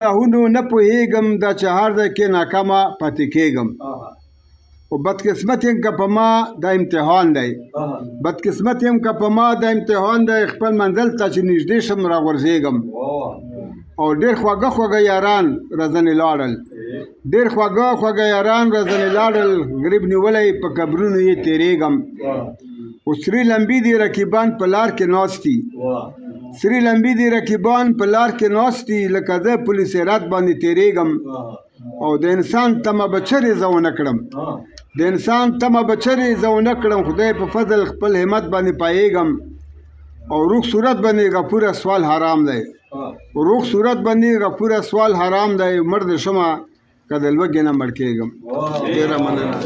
ګناهونو نه پوهېږم دا چې هر ځای کې ناکامه پاتې کېږم. او بدقسمت یم که په ما دا امتحان دی، بدقسمت یم که په ما دا امتحان دی، خپل منزل ته چې نږدې شم راغورځېږم. او ډېر خواږه خواږه یاران راځنې لاړل، ډېر خواږه خواږه یاران راځنې لاړل، غریب نیولی په قبرونو یې تېرېږم. او سرې لمبې دي رقیبان په لار کې ناست دي، سرې لمبې دي رقیبان په لار کې ناست دي، لکه زه پولي صراط باندې تېرېږم. او د انسان تمه به چېرې زه ونه کړم، د انسان تمه به چېرې زه ونه کړم، خدای په فضل خپل همت باندې پایېږم. او روغ صورت باندې غفوره سوال حرام دی، روغ صورت باندې غفوره سوال حرام دی، مړ دې شمه که د لوږې نه مړ کېږم. ډېره مننه.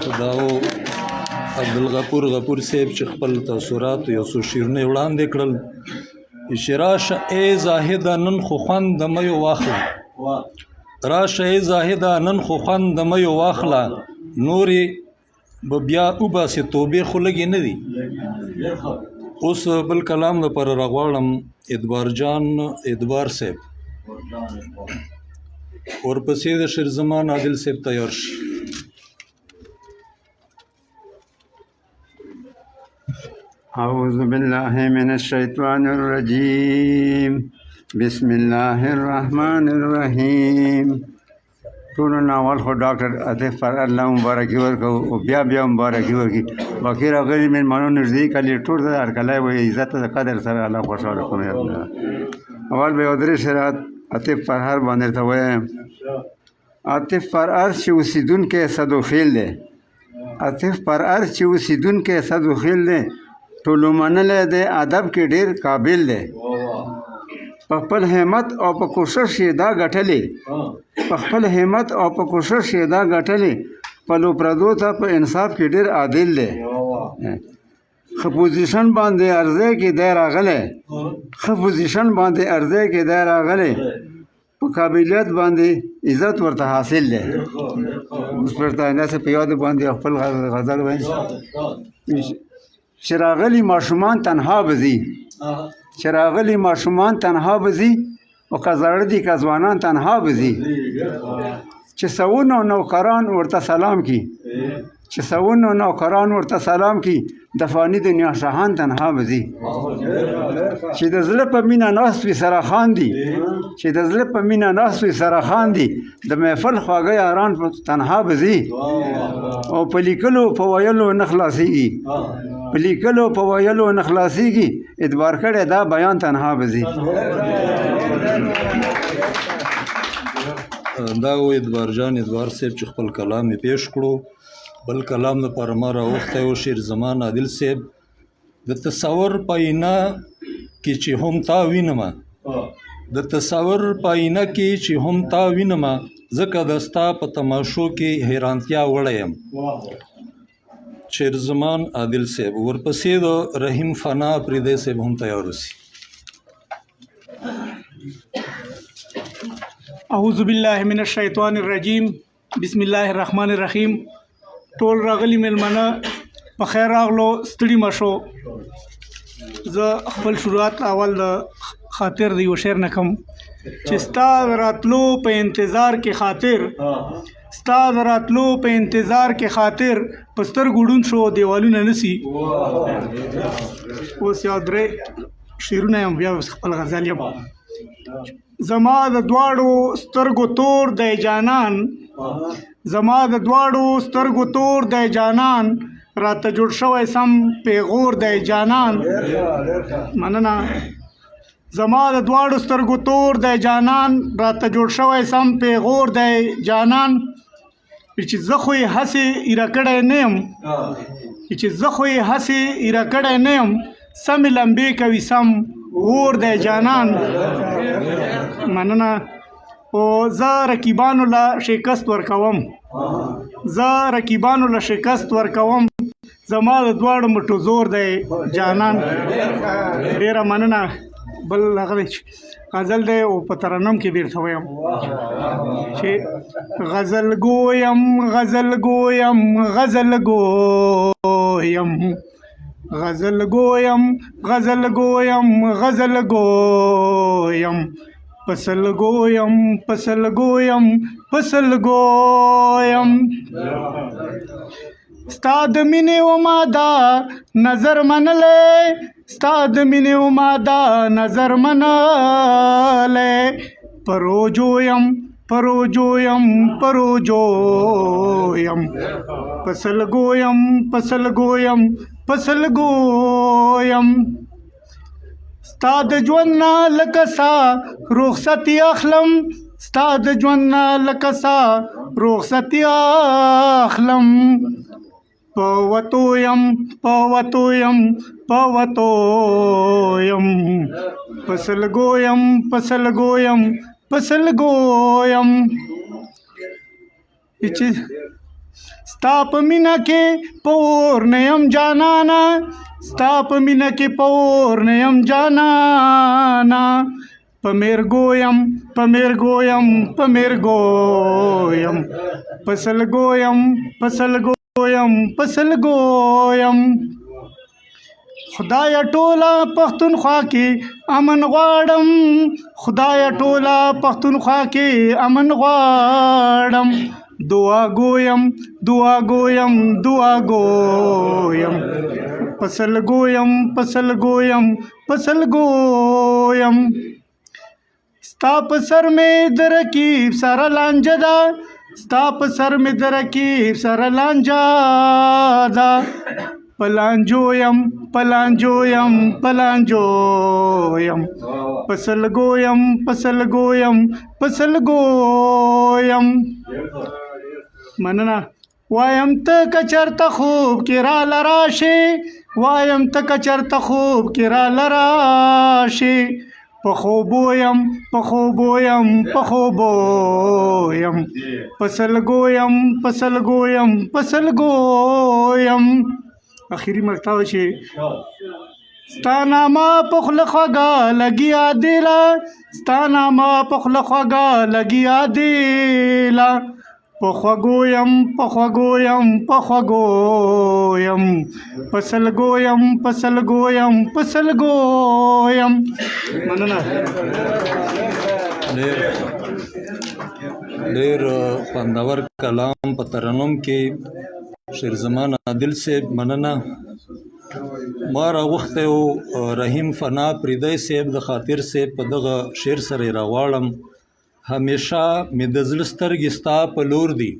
خداو عبدالغفور غفور صاحب چې خپل تاثرات یو څو شعرونه وړاندې کړل، چې راشه ای زاهده نن خو خوند د میو واخله، راشه ای زاهده نن خو خوند د میو واخله، نورې به بیا وباسې توبې خو لږې نه دي. اوس بل کلام لپاره راغواړم ادبار جان ادبار صاحب، ورپسې د شیرزمان عادل صاحب تیار شي. أعوذ بالله من الشيطان الرجيم، بسم الله الرحمن الرحيم. ټولو نه اول خو ډاکټر عاطف پر الله مبارکي ورکوو او بیا بیا مبارکي ورکړي. باقي راغلي مېلمنو نږدې کلي ټول ته هرکلی وایي، عزت او قدر سره الله خوشحاله کړي. اول به یو درې شعره عاطف فرهر باندې ورته وایم. عاطف فرهر چې اوسېدونکی صدوخیل دی، عاطف فرهر چې اوسېدونکی صدوخیل دی، ټولو منلی دی، ادب کې ډېر قابل دی، په خپل همت او په کوشش یې دا ګټلې، په خپل همت او په کوشش یې دا ګټلې، خپلو پردو ته په انصاف کې ډېر عادل دی. ښه پوزیشن باندې ارزی کې دی راغلی، ښه پوزیشن باندې ارزی کې دی راغلی، په قابلیت باندې عزت ورته حاصل دی. اوس پرته داسې په یاد باندې خپل غزل وایم چې راغلي ماشومان تنها به ځي، چې راغلي ماشومان تنها به ځي، او که زاړه دي که ځوانان تنها به ځي، چې سوونو نوکران ورته سلام کړي، چې سوونو نوکران ورته سلام کړي، د فاني دنیا شاهان تنها به ځي، چې د زړه په مینه ناست وي سره خاندي، چې د زړه په مینه ناست وي سره خاندي، د محفل خواږه یاران په تنها به ځي. او په لیکلو په ویلو نه خلاصېږي، په لیکلو په ویلو نه خلاصېږي، اعتبار کړی دا بیان تنها به ځي. دا و ادبار جان ادبار صاحب چې خپل کلام یې پیش کړو. بل کلام لپاره ما راوښتی و شیر زمان عادل صاحب، د تصور په آینه کې چې هم تا وینمه، د تصور په آینه کې چې هم تا وینمه، ځکه د ستا په تماشو کې حیرانتیا وړی یم. شیرزمان عادل صاحب، ورپسې د رحیم فنا پریدی صاحب هم تیار اوسي. اعوذ بالله من الشیطان الرجیم، بسم الله الرحمن الرحیم. ټول راغلي مېلمانه په خیر راغلو، ستړي مه شو. زه خپل شروعات اول د خاطر د یو شعر نه کوم چې ستا د راتلو په انتظار کې خاطر، ستا د راتلو په انتظار کې خاطر، په سترګو ړوند شو دیوالونه نسی. اوس یو درې شعرونه یم، بیا خپل غزل یم. زما د دواړو سترګو تور دی جانان، زما د دواړو سترګو تور دی جانان، راته جوړ شوی سم پیغور دی جانان. مننه. زما د دواړو سترګو تور دی جانان، راته جوړ شوی سم پیغور دی جانان، چې زه خو یې هسې ایره کړی نه یم، چې زه خو یې هسې ایره کړی نه یم، سمې لمبې کوي سم اور دی جانان. مننه. او زه رقیبانو له شکست ورکوم، زه رقیبانو له شکست ورکوم، زما د دواړو مټو زور دی جانان. ډېره مننه. بل هغه دی چې غزل دی او په ترنم کې بیرته وایم چې غزل ګویم، غزل ګویم، غزل ګویم، غزل ګویم، غزل ګویم، غزل ګویم، په سلګو یم، په سلګو یم، په سلګو یم. ستا د مینې وما دا نظر منلی، ستا د مینې وما دا نظر منلی، پروجو یم، پروجو یم، پروجو یم، په سلګو یم، په سلګو یم، په سلګو یم. ستا د ژوند نه لکه سا رخصتي اخلم، ستا د ژوند نه لکه سا رخصتي اخلم، په وتو یم، په وتو یم، په وتو یم، په سلګو یم، په سلګو یم، په سلګو یم. چې ستا په مینه کې په اور نه یم جانانه، ستا په مینه کې په اور نه یم جانانه، په میرګو یم، په میرګو یم، په میرګو یم، په سلګو یم، په سلګو یم، په سلګو یم. خدای ټوله پښتونخوا کې امن غواړم، خدای ټوله پښتونخوا کې امن غواړم، دعا ګویم، دعا ګویم، دعا ګویم، په سلګو یم، په سلګو یم، په سلګو یم. ستا په سر مې د رقیب سره لانجه ده، ستا په سر مې د رقیب سره لانجه ده، په لانجو یم، په لانجو یم، په لانجو یم، په سلګو یم، په سلګو یم، په سلګو یم. مننه. وایم ته که چېرته خوب کې راله راشې، وایم ته که چېرته خوب کې راله راشې، په خوبو یم، په خوبو یم، په خوبو یم، په سلګو یم، په سلګو یم، په سلګو یم. اخري مقطع چې ستا نامه په خوله خوږه لګي عادله، ستا نامه په خوله خوږه لګي عادله، په خوږو یم، په خوږو یم، په خوږو یم، په سلګو یم، په سلګو یم، په سلګو یم. مننه. ډېر ډېر خوندور کلام په ترنم کې شیرزمان عادل صاحب، مننه. ما راغوښتی و رحیم فنا پریدی صاحب د خاطر صاحب په دغه شعر سره یې راغواړم. همیشه مې د زړه سترګې ستا په لور دي،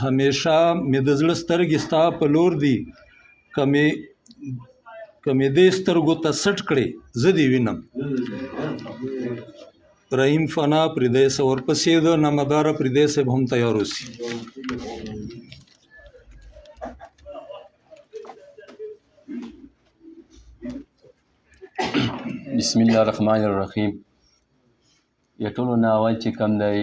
همیشه مې د زړه سترګې ستا په لور دي، که مې دې سترګو ته سټ کړې زه دې وینم. رحیم فنا پریدی صاحب، ورپسې د نامداره پریدی صاحب هم تیار اوسي. بسم الله الرحمن الرحیم. یو ټولو نه اول چې کوم دی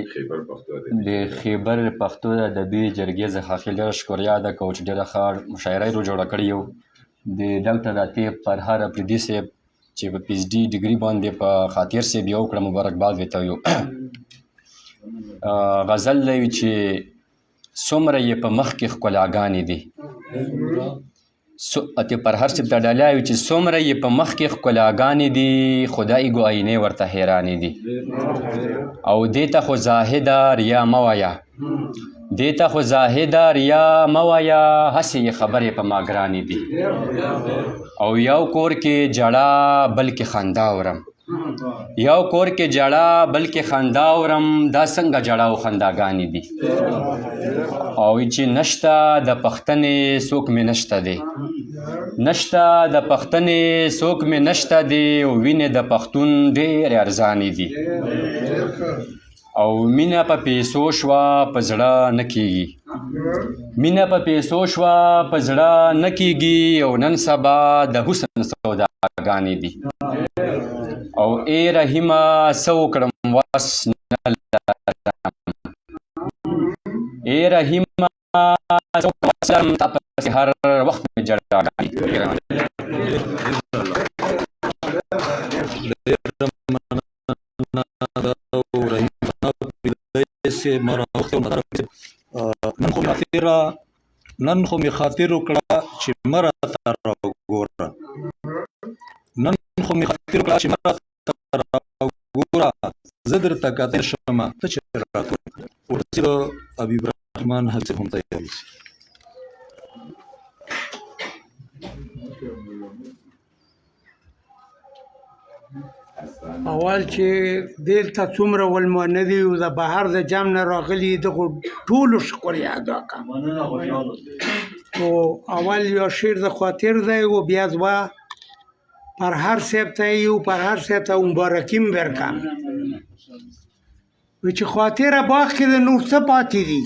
د خیبر پښتو ادبي جرګې څخه ډېره شکریا ادا کوو چې ډېره ښه مشاعره یې جوړه کړې یو. د ډاکټر عاطف فرهاد اپریدي صاحب چې په پی ایچ ډي ډګري باندې په خاطر صاحب یې وکړه، مبارکباد ورته ویو. غزل دی چې څومره یې په مخ کې ښکلاګانې دي، عاطف فرهاد صاحب ته ډالۍ وي چې څومره یې په مخ کې ښکلاګانې دي، خدای ګو آینې ورته حیرانې دي. او دې ته خو زاهده ریا مه وایه، دې ته خو زاهده ریا مه وایه، هسې یې خبرې په ما ګرانې دي. او یو کور کې ژړا بل کې خندا اورم، یو کور کې ژړا بل کې خندا اورم، دا څنګه ژړا او خنداګانې دي. او چې نشته د پښتنې څوک مې نشته دی، نشته د پښتنې څوک مې نشته دی، او وینې د پښتون ډېرې ارزانې دي. او مینه په پیسو شوه په زړه نه کېږي، مینه په پیسو شوه په زړه نه کېږي، او نن سبا د حسن سوداګانې دي. او ای رحیمه څه وکړم وس نه لرم، ای رحیمه څه وکړم وس لرم، تا پسې هر وخت مې ژړاګانې دي. نن خو مې خاطر وکړه چې مه راته راوګوره، نن خو مې خاطر وکړه چې مه راته راوګوره، زه درته کتی شمه ته چې راته ورپسې به حبیب الرحمن حبیب هم تیار اوسي. اول چې دلته څومره ولمانه دي او د بهر د جام نه راغلي، دغو ټولو شکریا ادا کړم. او اول یو شعر د خاطر دی او بیا دوه پرهر صاحب ته یو پرهر صاحب ته مبارکي هم ورکړم چې خاطره باغ کې د نور څه پاتې دي،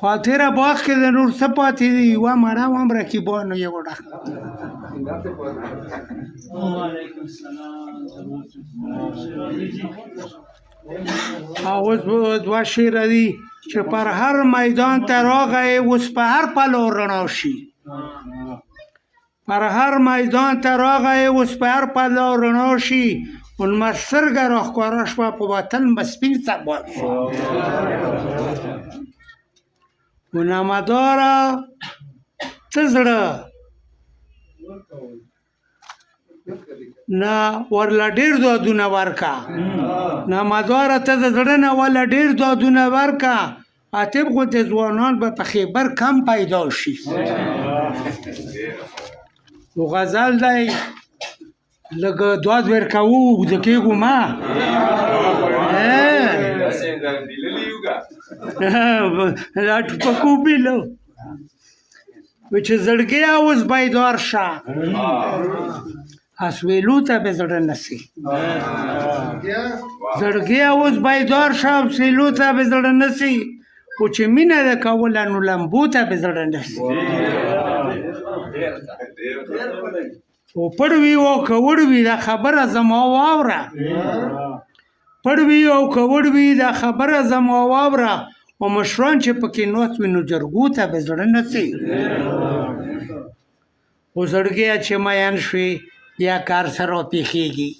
خاطره باغ کې د نور څه پاتې دي، یوه مړه وم رقیبانو یې وړه. او اوس دوه شعره دي چې پر هر میدان ته راغی اوس په هر پلو رڼا شي، پر هر میدان ته راغی اوس په هر پلو رڼا شي، او لمر سترګه راښکاره شوه په وطن به سپین سبا شو. او نامداره ته زړه نه ورله ډېر دادونه ورکه، نامداره ته د زړه نه ورله ډېر دادونه ورکه، عاتب غوندې ځوانان به په خیبر کم پیدا شي. او غزل دی لږ داد ورکوو اوږده کېږو ما. دا ټوپکو بیلو چې زړګی اوس بیدار شه، اسویلو ته به زړه نسی، زړګی اوس بیدار شه اسویلو ته به زړه نسی، او چې مینه د کوله نو لمبو ته به زړه نسی. او پړ وي او که وړ وي دا خبره زما واوره، پړ وي او که وړ وي دا خبره زما واوره، او مشران چې پکې نوت وي نو جرګو ته به زړه نه ځي. خو زړګیه چې میین شوې بیا کار سره پېښېږي،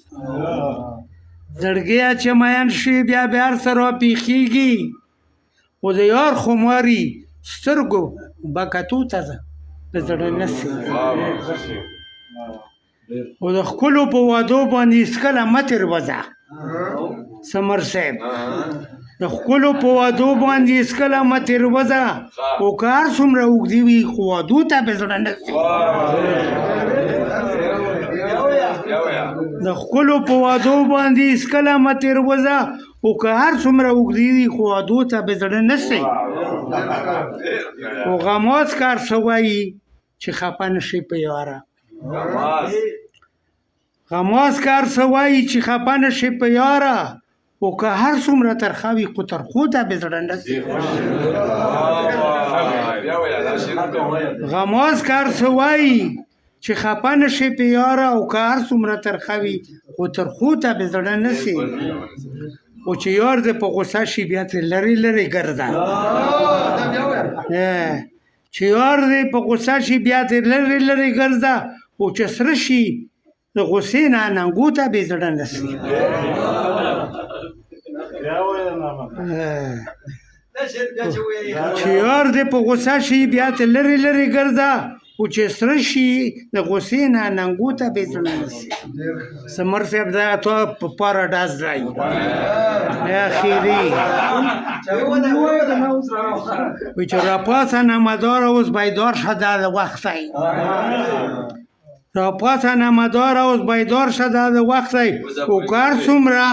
زړګیه چې میین شوې بیا بیا سره پېښېږي، خو د یار خماري سترګو به کتو ته به زړه نه سي. او د ښکلو په وعدو باندې هېڅکله مه تېروځه سمر صاحب، د ښکلو په وعدو باندې هېڅکله مه تېروځه، او که هر څومره اوږدې وي خو وعدو ته به زړه نه سي. د ښکلو په وعدو باندې هېڅکله مه تېروځه، او که هر څومره اوږدې وي خو وعدو ته به زړه نه سي. او غماز کار څه وایي چې خفه نه شي په یاره، غماز کار څه وایي چې خفه نه شي په یاره، او که هر څومره ترخه وي خو ترخو ته به زړه نه سي. غماز کار څه وایي چې خفه نه شي په یاره، او که هر څومره ترخه وي خو ترخو ته به زړه نه سي. او چې یار دې په غوسه شي بیا ترې لرې لرې ګرځه، چې یار دې په غوسه شي بیا ترې لرې لرې ګرځه، او چې سره شي د غوسې نه ننګو ته بې زړه نه سي. چې یار دې په غوسه شي بیا ترې لرې لرې ګرځه، او چې سره شي د غوسې نه ننګو ته بې زړه نه سي. سمر صاحب دا ته په پاره ډز دی اخري وی چې راپاڅه نامداره اوس بیدار شه دا د وخت دی، راپاڅه نامداره اوس بیدار شه دا د وخت دی، او که هر څومره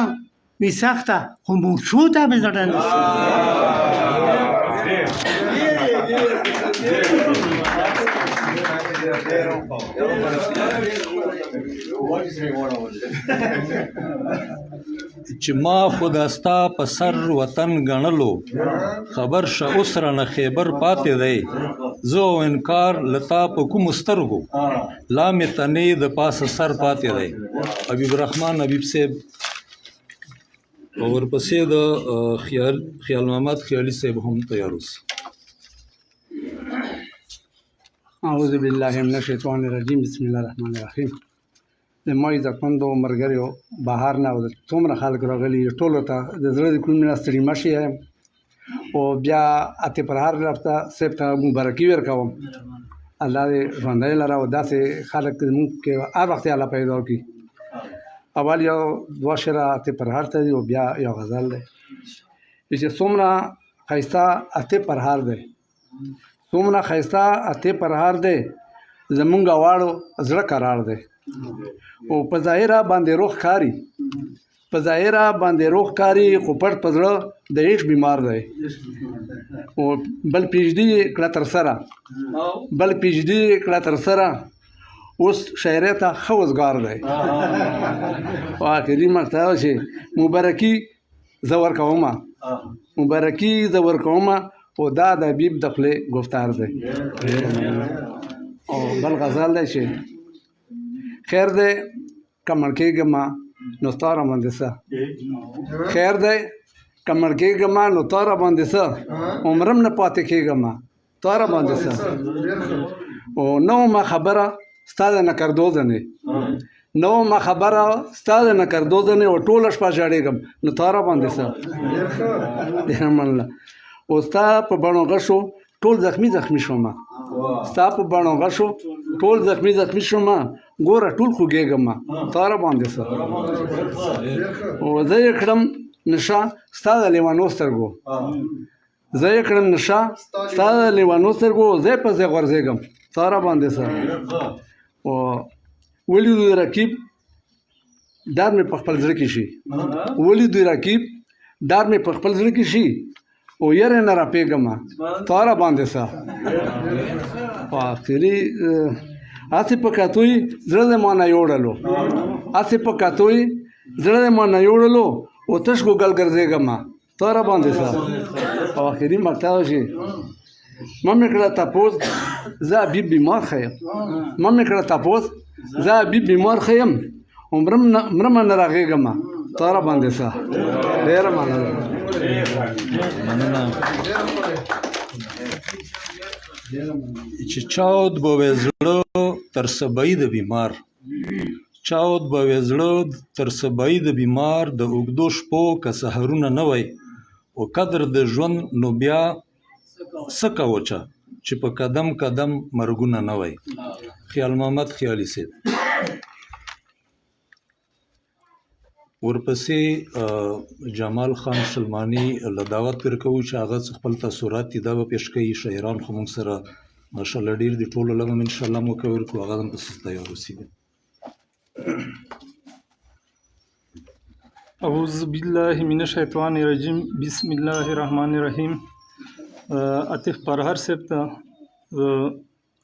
وي سخته خو مورچو ته به زړه نه سي. چې ما خو دا ستا په سر وطن ګڼلو، خبر شه اوس رانه خیبر پاتې دی، زه او انکار له تا په کومو سترګو، لا مې تنې د پاسه سر پاتې دی. حبیب الرحمن حبیب صاحب او ورپسې د خیال محمد خیالي صاحب هم تیار اوسي. اعوذ بالله من الشیطان الرجیم، بسم الله الرحمن الرحیم. د ما عزتمندو ملګریو بهر نه او د څومره خلک راغلي ټولو ته د زړه د کومې نه ستړي مه شي یم، او بیا عاطف پرهر رفته صاحب ته مبارکي ورکوم، الله دې ژوندی لره او داسې خلک زموږ کې هر وخت الله پیدا کړي. اول یو دوه شعره عاطف پرهر ته دي او بیا یو غزل دی. چې څومره ښایسته عاطف پرهر دی، څومره ښایسته عاطف پرهر دی، زمونږ واړو زړه قرار دی. او په ظاهره باندې روغ ښکاري، په ظاهره باندې روغ ښکاري، خو پټ په زړه د عشق بیمار دی. او بل پیژدي کړه تر سره، بل پیژدي کړه تر سره، اوس شاعرۍ ته ښه وزګار دی. او آخري مقطع چې مبارکي زه ورکومه، مبارکي زه ورکومه، او دا د حبیب د خولې ګفتار دی. او بل غزل دی چې خیر دی که مړ کېږم نو ستا را باندې څه، خیر دی که مړ کېږم نو تا را باندې څه، عمرم نه پاتې کېږم تا را باندې څه. او نه ومه خبره ستا د نه کردو ځنې، نه ومه خبره ستا د نه کردو ځنې، او ټوله شپه ژاړېږم نو تا را باندې څه. ډېره مننه. او ستا په بڼو غشو ټول زخمي زخمي شوم، ستا په بڼو غشو ټول زخمي زخمي شوم، ګوره ټول خوږېږم تا را باندې څه. او زه یې کړم نشه ستا د لیوانو سترګو، زه یې کړم نشه ستا د لیوانو سترګو، زه په ځای غورځېږم تا را باندې څه. او ولیدو رقیب ډار مې په خپل زړه کې شي، ولیدو رقیب ډار مې په خپل زړه کې شي، او یره نه راپېږم تا را باندې څه. په اخري هسې په کتو یې زړه د ما نه یوړلو، هسې په کتو یې زړه د ما نه یوړلو، او تش ګوګل ګرځېږم تا را باندې څه. او اخري مقطع شي ما مې کړه تپوس زه حبیب بیمار ښه یم، ما مې کړه تپوس زه حبیب بیمار ښه یم، او مرمه نه راغېږم تا را باندې څه. ډېره مننه. مننه. چې چاود به وې زړه تر سبعي د بیمار، چاود به وې زړه تر سبعي د بیمار، د اوږدو شپو که سحرونه نه وای، او قدر د ژوند نو بیا څه کوه چې په قدم قدم مرګونه نه وای. خیال محمد خیالي صاحب. ورپسې جمال خان سلماني له دعوت ورکوو چې هغه څه خپل تاثرات دي دا به پېښ کوي. شاعران خو موږ سره ماشاءالله ډېر دي، ټولو له به هم انشاءالله موقع ورکړو، هغه هم پسې تیار اوسي. اعوذ بالله من الشیطان الرجیم، بسم الله الرحمن الرحیم. عاطف پرهر صاحب ته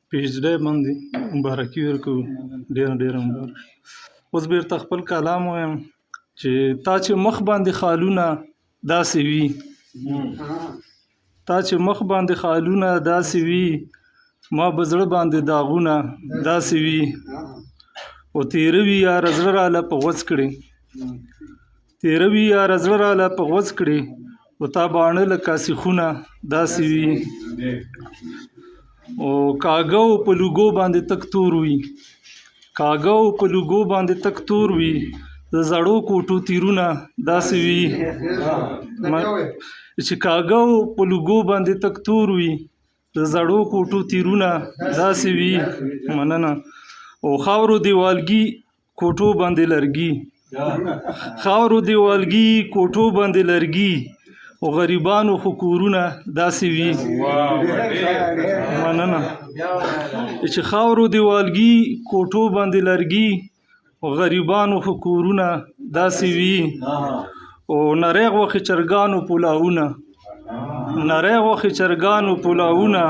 پی ایچ ډي باندې مبارکي ورکوو، ډېره ډېره مبارک. اوس بېرته خپل کلام وایم چې تا چې مخ باندې خالونه داسې وي، تا چې مخ باندې خالونه داسې وي، ما به زړه باندې داغونه داسې وي، او تېروي یاره زړه راله په غوڅ کړي، تېروي یاره زړه راله په غوڅ کړي، او تا باڼه لکه سیخونه داسې وي، او کاږه او په لوګو باندې تک تور وي، کاږه او په لوګو باندې تک تور وي، د زړو کوټو تیرونه داسې وي، چې کاږه او په لوګو باندې تک تور وي، د زړو کوټو تیرونه داسې وي. مننه. او خاورو دیوالګي کوټو باندې لرګي، خاورو دیوالګي کوټو باندې لرګي، او غریبانو خو کورونه داسې وي. مننه. چې خاورو دیوالګي کوټو باندې لرګي، او غریبانو خو کورونه داسې وي، او نری غوښې چرګانو پلاوونه، نری غوښې چرګانو پلاوونه،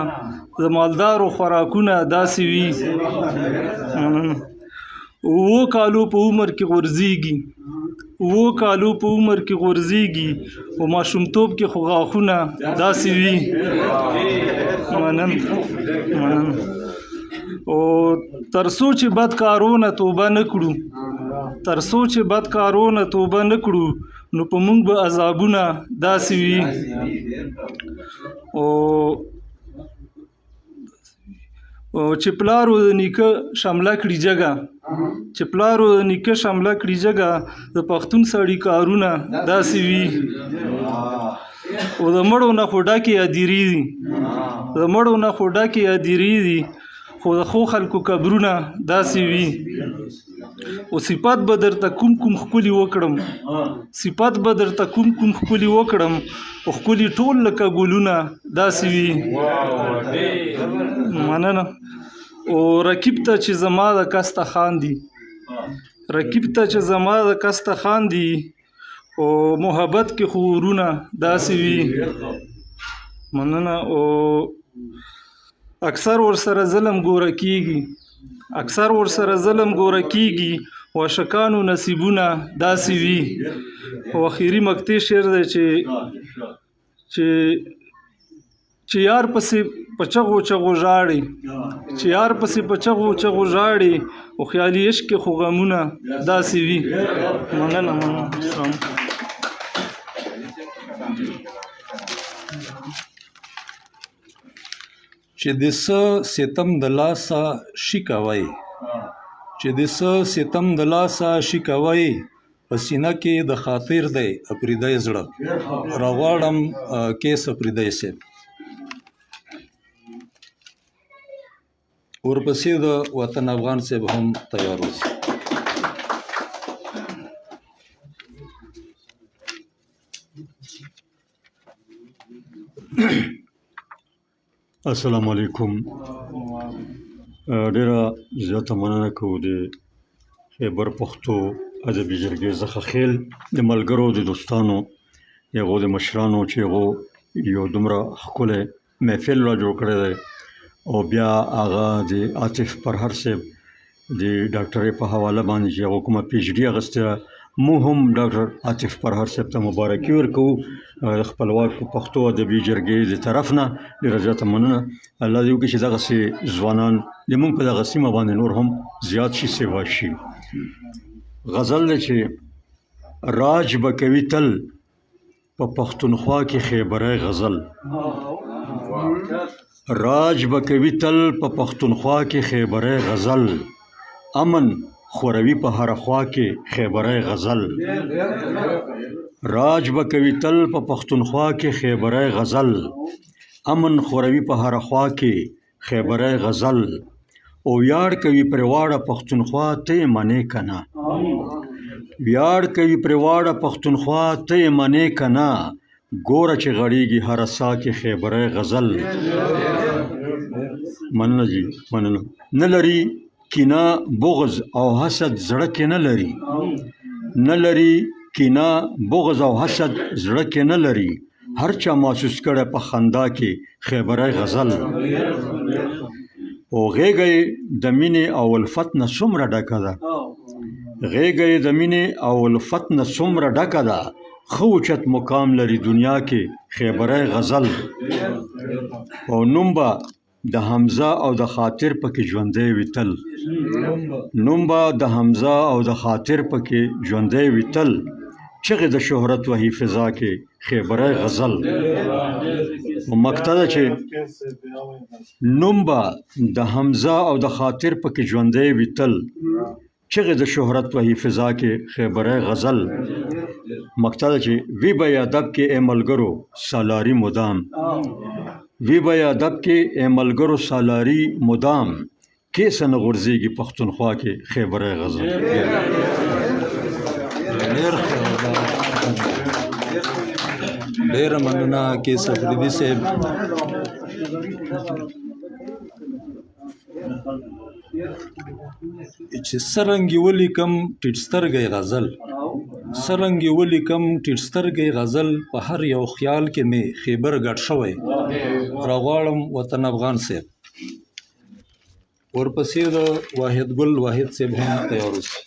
د مالدارو خوراکونه داسې وي. اوو کالو په عمر کې غورځېږي، اوو کالو په عمر کې غورځېږي، او ماشومتوب کې خو غاښونه داسې وي. مننه. مننه. او تر څو چې بد کارونه توبه نه کړو، تر څو چې بد کارونه توبه نه کړو، نو په موږ به عذابونه داسې وي. او چې پلار و د نیکه شمله کړي جګه، چې پلار و د نیکه شمله کړي جګه، د پښتون سړي کارونه داسې وي. او د مړو نه خو ډکې ادیرې دي، د مړو نه خو ډکې ادیرې دي، خو د ښو خلکو قبرونه داسې وي. او صفت به درته کوم کوم ښکلي وکړم، صفت به درته کوم کوم ښکلي وکړم، او ښکلي ټول لکه ګلونه داسې وي. مننه. او رقیب ته چې زما د کسته خاندي، رقیب ته چې زما د کسته خاندي، او محبت کې خو ورونه داسې وي. مننه. او اکثر ورسره ظلم ګوره کیږي، اکثر ورسره ظلم ګوره کیږي، او عاشقانو نصیبونه داسې وي. او اخیری مقطع شعر دی چې چې چې یار پسې په چغو چغو ژاړي، چې یار پسې په چغو چغو ژاړي، او خیالي عشق کې خو غمونه داسې وي. مننه مننه. سلام. چې د څه ستم د لاسه شي کوي، چې د څه ستم د لاسه شي کوي، په سینه کې د خاطر دی اپریدی زړه. راغواړم کیس اپریدی صاحب. ورپسې د وطن افغان صاحب هم تیار اوسي. السلام علیکم. ډیره زیاته مننه کوو د خیبر پښتو ادبي جرګې څخه خیل د ملګرو، د دوستانو، هغو د مشرانو چې هغو یو دومره ښکلی محفل را جوړ کړی دی، او بیا هغه د عاطف پرهر صاحب د ډاکټرۍ په حواله باندې چې هغه کومه پی ایچ ډي اخیستې ده، موږ هم ډاکټر عاطف پرهر صاحب ته مبارکي ورکوو د خپلواک پښتو ادبي جرګې د طرف نه. ډېره زیاته مننه. الله دې وکړي چې دغسې ځوانان د موږ په دغه سیمه باندې نور هم زیات شي، سیوا شي. غزل دی چې راج به کوي تل په پښتونخوا کې خیبری غزل، راج به کوي تل په پښتونخوا کې خیبری غزل، امن خوروي په هره خوا کې خیبری غزل، راج به کوي تل په پښتونخوا کې خیبری غزل، امن خوروي په هره خوا کې خیبری غزل، او ویاړ کوي پر واړه پښتونخوا ته یې منې که نه، ویاړ کوي پر واړه پښتونخوا ته یې منې که نه، ګوره چې غړېږي هره سا کې خیبری غزل. مننه جی، مننه. نه لري کینه بغض او حسد زړه کې نه لري، نه لري کینه بغض او حسد زړه کې نه لري، هر چا محسوس کړی په خندا کې خیبری غزل. او غېږه یې د مینې او الفت نه څومره ډکه ده، غېږه یې د مینې او الفت نه څومره ډکه ده، ښه اوچت مقام لري دنیا کې خیبری غزل. او نوم به د حمزه او د خاطر پکې ژوندی وي تل، نوم به د حمزه او د خاطر پکې ژوندی وي تل، چغې د شهرت وهي فضا کې خیبری غزل. مقطع ده چې نوم به د حمزه او د خاطر پکې ژوندی وي تل، چغې د شهرت وهي فضا کې خیبری غزل. مقطع ده چې وی به ادب کې ای ملګرو سالاري مدام، وی به ادب کې ای ملګرو سالاري مدام، کیسه نه غورځېږي پښتونخوا کې خیبری غزل. ډېره مننه کیس افریدي صاحب. چې څرنګه یې ولیکم ټیټ سترګی غزل، څرنګه یې ولیکم ټیټ سترګی غزل، په هر یو خیال کې مې خیبر ګډ شوی. راغواړم وطن افغان صاحب. ورپسې د واحد ګل واحد صاحب هم تیار اوسي.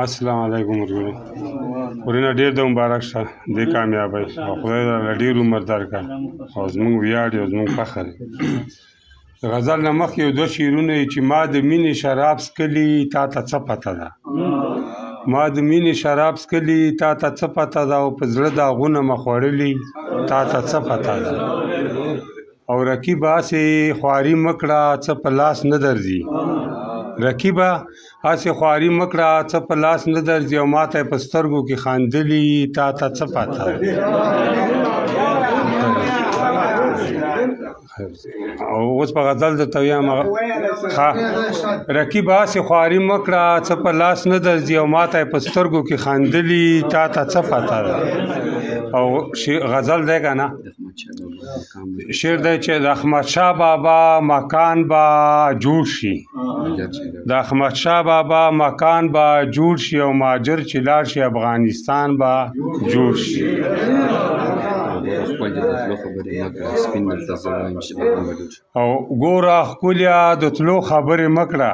السلام علیکم ورونه. ورونه ډېر د مبارک شه دې کامیابۍ، او خدای درله ډېر عمر درکړه، او زموږ ویاړ یې او زموږ فخر یې. د غزل نه مخکې یو دوه شعرونه یې چې ما د مینې شراب څکلي تا ته څه پته ده، ما د مینې شراب څکلي تا ته څه پته ده، او په زړه داغونه مه خوړلي تا ته څه پته ده، او رقیبه هسې خواري مه کړه څه په لاس نه درځي، رقیبه هسې خواري مه کړه څه په لاس نه درځي، او ما ته یې په سترګو کې خاندلي تا ته څه پته ده. او اوس په غزل درته وایم. ښه رقیب هسې خواري مه کړه، څه په لاس نه درځي، او ماته یې په سترګو کې خندلي، تا ته څه پته ده. او غزل دی که نه، شعر دی چې د احمدشاه بابا مکان به جوړ شي، د احمدشاه بابا مکان به جوړ شي، او مهاجر چې لاړ شي افغانستان به جوړ شي. او ګوره ښکلیه د تلو خبرې مه کړه،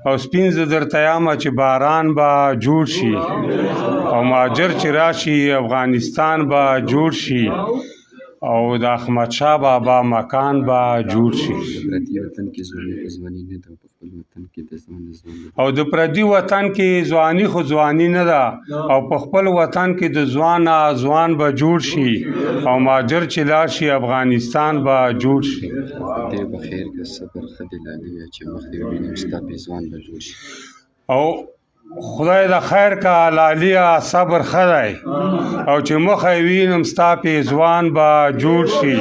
او سپین زه درته یم چې باران به جوړ شي، او مهاجر چې راشي افغانستان به جوړ شي، او د احمدشاه بابا مکان به جوړ شي. او د پردي وطن کې ځواني خو ځواني نه ده، او په خپل وطن کې د ځوانه ځوان به جوړ شي، او مهاجر چې لاړ شي افغانستان به جوړ شي. او خدای د خیر کا لالیه صبر ښه دی، او چې مخه یې وینم ستا پې ځوان به جوړ شي.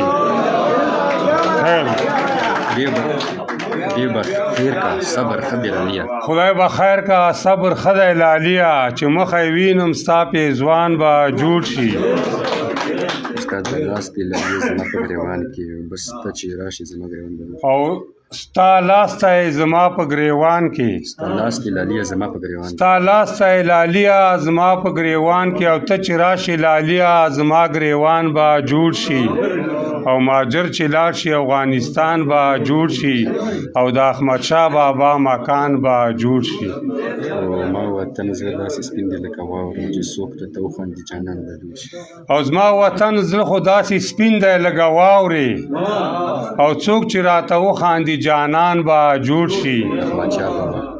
خدای به خیر کا صبر ښه دی لالیه، چې مخه یې وینم ستا پې ځوان به جوړ شي. او ستا لاس ته یې زما په ګریوان کې، ستا لاس ته یې لالیه زما په ګریوان کې، او ته چې راشې لالیه زما ګریوان به جوړ شي، او مهاجر چې لاړ شي افغانستان به جوړ شي، او د احمدشاه بابا مکان به جوړ شي. او زما وطن زړه خو داسې سپین دی لکه واورې، او څوک چې راته وخاندي جانان به جوړ شي،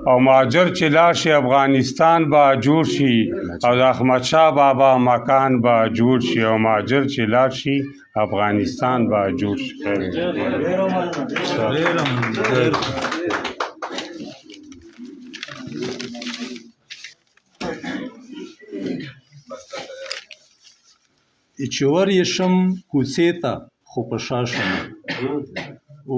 او مهاجر چې لاړ شي افغانستان به جوړ شي، او د احمدشاه بابا مکان به جوړ شي، او مهاجر چې لاړ شي افغانستان به جوړ شي. چې ور یې شم کوڅې ته خو په شا شمه،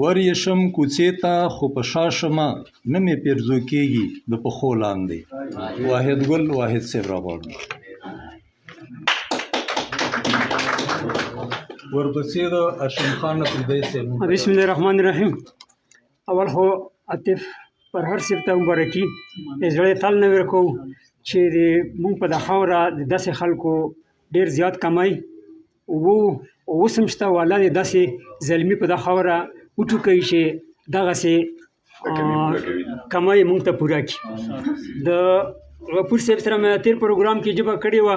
ور یې شم کوڅې ته خو په شا شمه، نه مې پیرزو کېږي د پښو لاندې. واحد ګل واحد صاحب راغواړم. ورپسې د هاشم خان افریدی صاحب. بسم الله الرحمن الرحیم. اول خو عاطف پر هر صاحب ته مبارکي، د زړه تل نه ورکوو چې د موږ په د خاوره د داسې خلکو ډېر زیات کمی وو، اوس هم شته، او الله دې داسې زلمي په دا خاوره وټوکوي چې دغسې کمی موږ ته پوره کړي. د غفور صاحب سره مې تېر پروګرام کې ژبه کړې وه،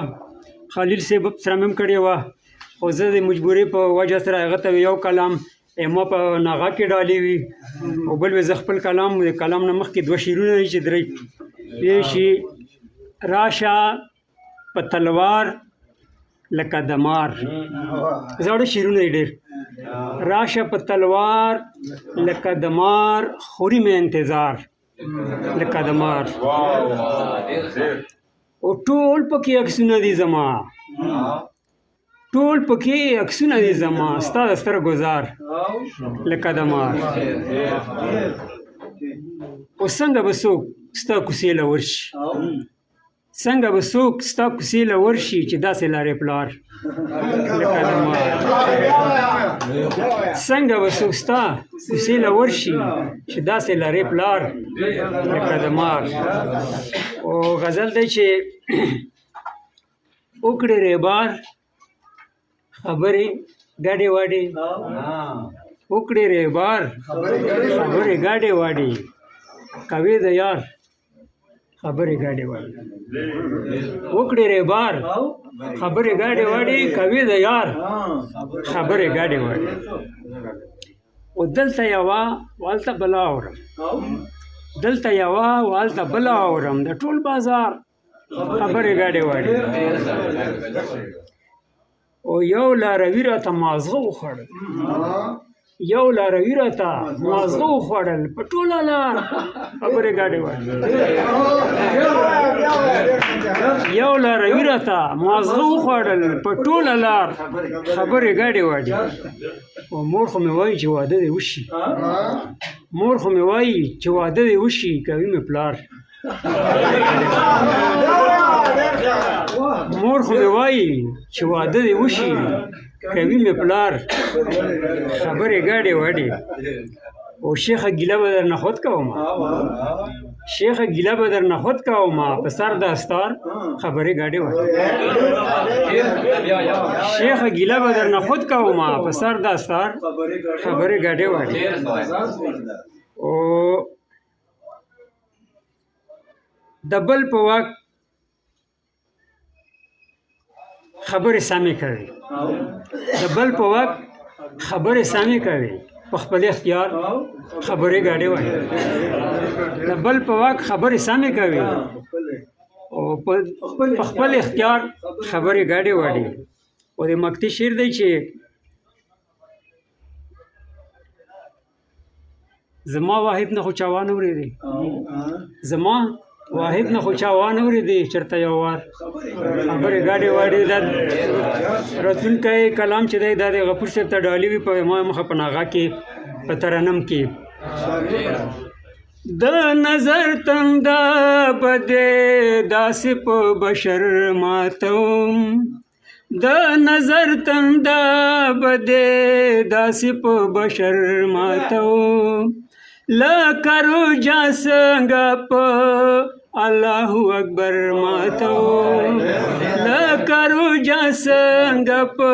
خلیل صاحب سره مې هم کړې وه، خو زه د مجبورۍ په وجه سره هغه ته یو کلام ما په ناغه کې ډالې وي، او بل مې زه خپل کلام د کلام نه مخکې دوه شعرونه دي چې درې وی شي. راشه په تلوار لکه د مار، زاړه شعرونه یې ډېر. راشه په تلوار لکه د مار، خوري مې انتظار لکه د مار، او ټول پکې عکسونه دي زما، ټول پکې عکسونه دي زما، ستا د سترګو ځار لکه د مار. او څنګه به څوک ستا کوڅې له ورشي، څنګه به څوک ستا کوڅې له ورشي چې داسې لرې پلار لکه د مار، څنګه به څوک ستا کوڅې له ورشي چې داسې لرې پلار لکه د مار. او غزل دی چې وکړې ریبار خبرې ګډې وډې، وکړې ریبار خبرې ګډې وډې، کوي د یار خبرې ګډې وډې، وکړې ریبار خبرې ګډې وډې، کوي د یار خبرې ګډې وډې. او دلته یوه والته بله اورم، دلته یوه والته بله اورم، د ټول بازار خبرې ګډې وډې. او یو لاروي راته مازغه وخوړل، یو لاروي راته مازغه وخوړل، په ټوله لار خبرې ګډې وډې. یو لاروي راته مازغه وخوړل، په ټوله لار خبرې ګډې وډې. او مور خو مې وایي چې واده دې وشي، مور خو مې وایي چې واده دې وشي، کوي مې پلار. مور خو مې وایي چې واده دې وشي، کوي مې پلار خبرې ګډې وډې. او شیخه ګیله به درنه خود کوم، شیخه ګیله به درنه خود کوم، په سر د استار خبرې ګډې وډې. شیخه ګیله به درنه خود کوم، په سر د استار خبرې ګډې وډې. او د بل په واک خبرې سمې کوي، د بل په واک خبرې سمې کوي، په خپل اختیار خبرې ګډې وایي. د بل په واک خبرې سمې کوي او په خپل اختیار خبرې ګډې وایي. او د مکتي شعر دی چې زما واحد نه خو چا وانه ورېدی، زما واحد نه خو چا وانه ورېدی، چېرته یو وار خبرې ګډې وډې. دا راتلونکی کلام چې دی دا د غفور صاحب ته ډالۍ وي په ما مخه په ناغه کې په ترنم کې. د نظر تنده به دې داسې په بشر ماتوم، د نظر تنده به دې داسې په بشر ماتوم، لکه روجا څنګه په الله اکبر ماتوم، لکه روجا څنګه په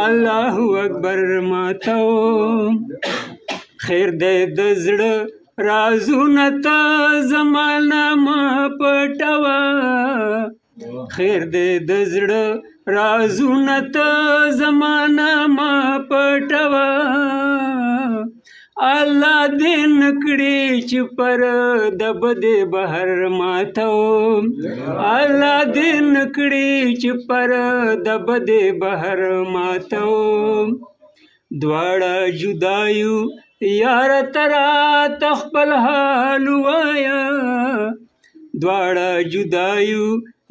الله اکبر ماتوم. خیر دی د زړه رازونه ته زما نه مه پټوه، خیر دی د زړه رازونه ته زما نه مه پټوه، الله دې نه کړي چې پر د بدې بهر ماتوم، الله دې نه کړي چې پر د بدې بهر ماتوم. دواړه جدا یو یاره ته راته خپل حال ووایه، دواړه جدا یو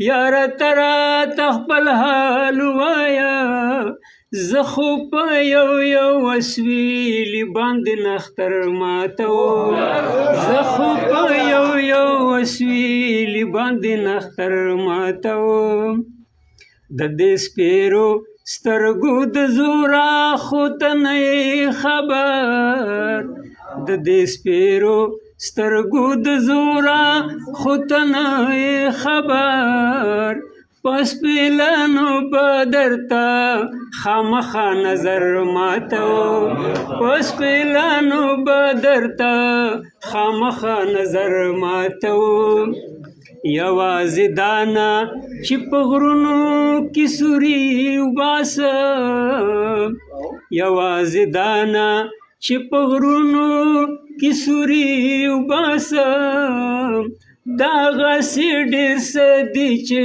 یاره ته راته خپل حال ووایه، زه خو په یو یو اسویلي باندې نختر ماتوم، زه خو په یو یو اسویلي باندې نختر ماتوم. د دې سپېرو سترګو د زورا خو ته نه یې خبر، د دې سپېرو سترګو د زورا خو ته نه یې خبر، پس پیلانو به درته خامخا نظر ماتوم، پس پیلانو به درته خامخا نظر ماتوم. یوازې دا نه چې په غرونو کې سوري وباسم، یوازې دا نه چې په غرونو کې سوري وباسم، دغسې ډېر څه دي چې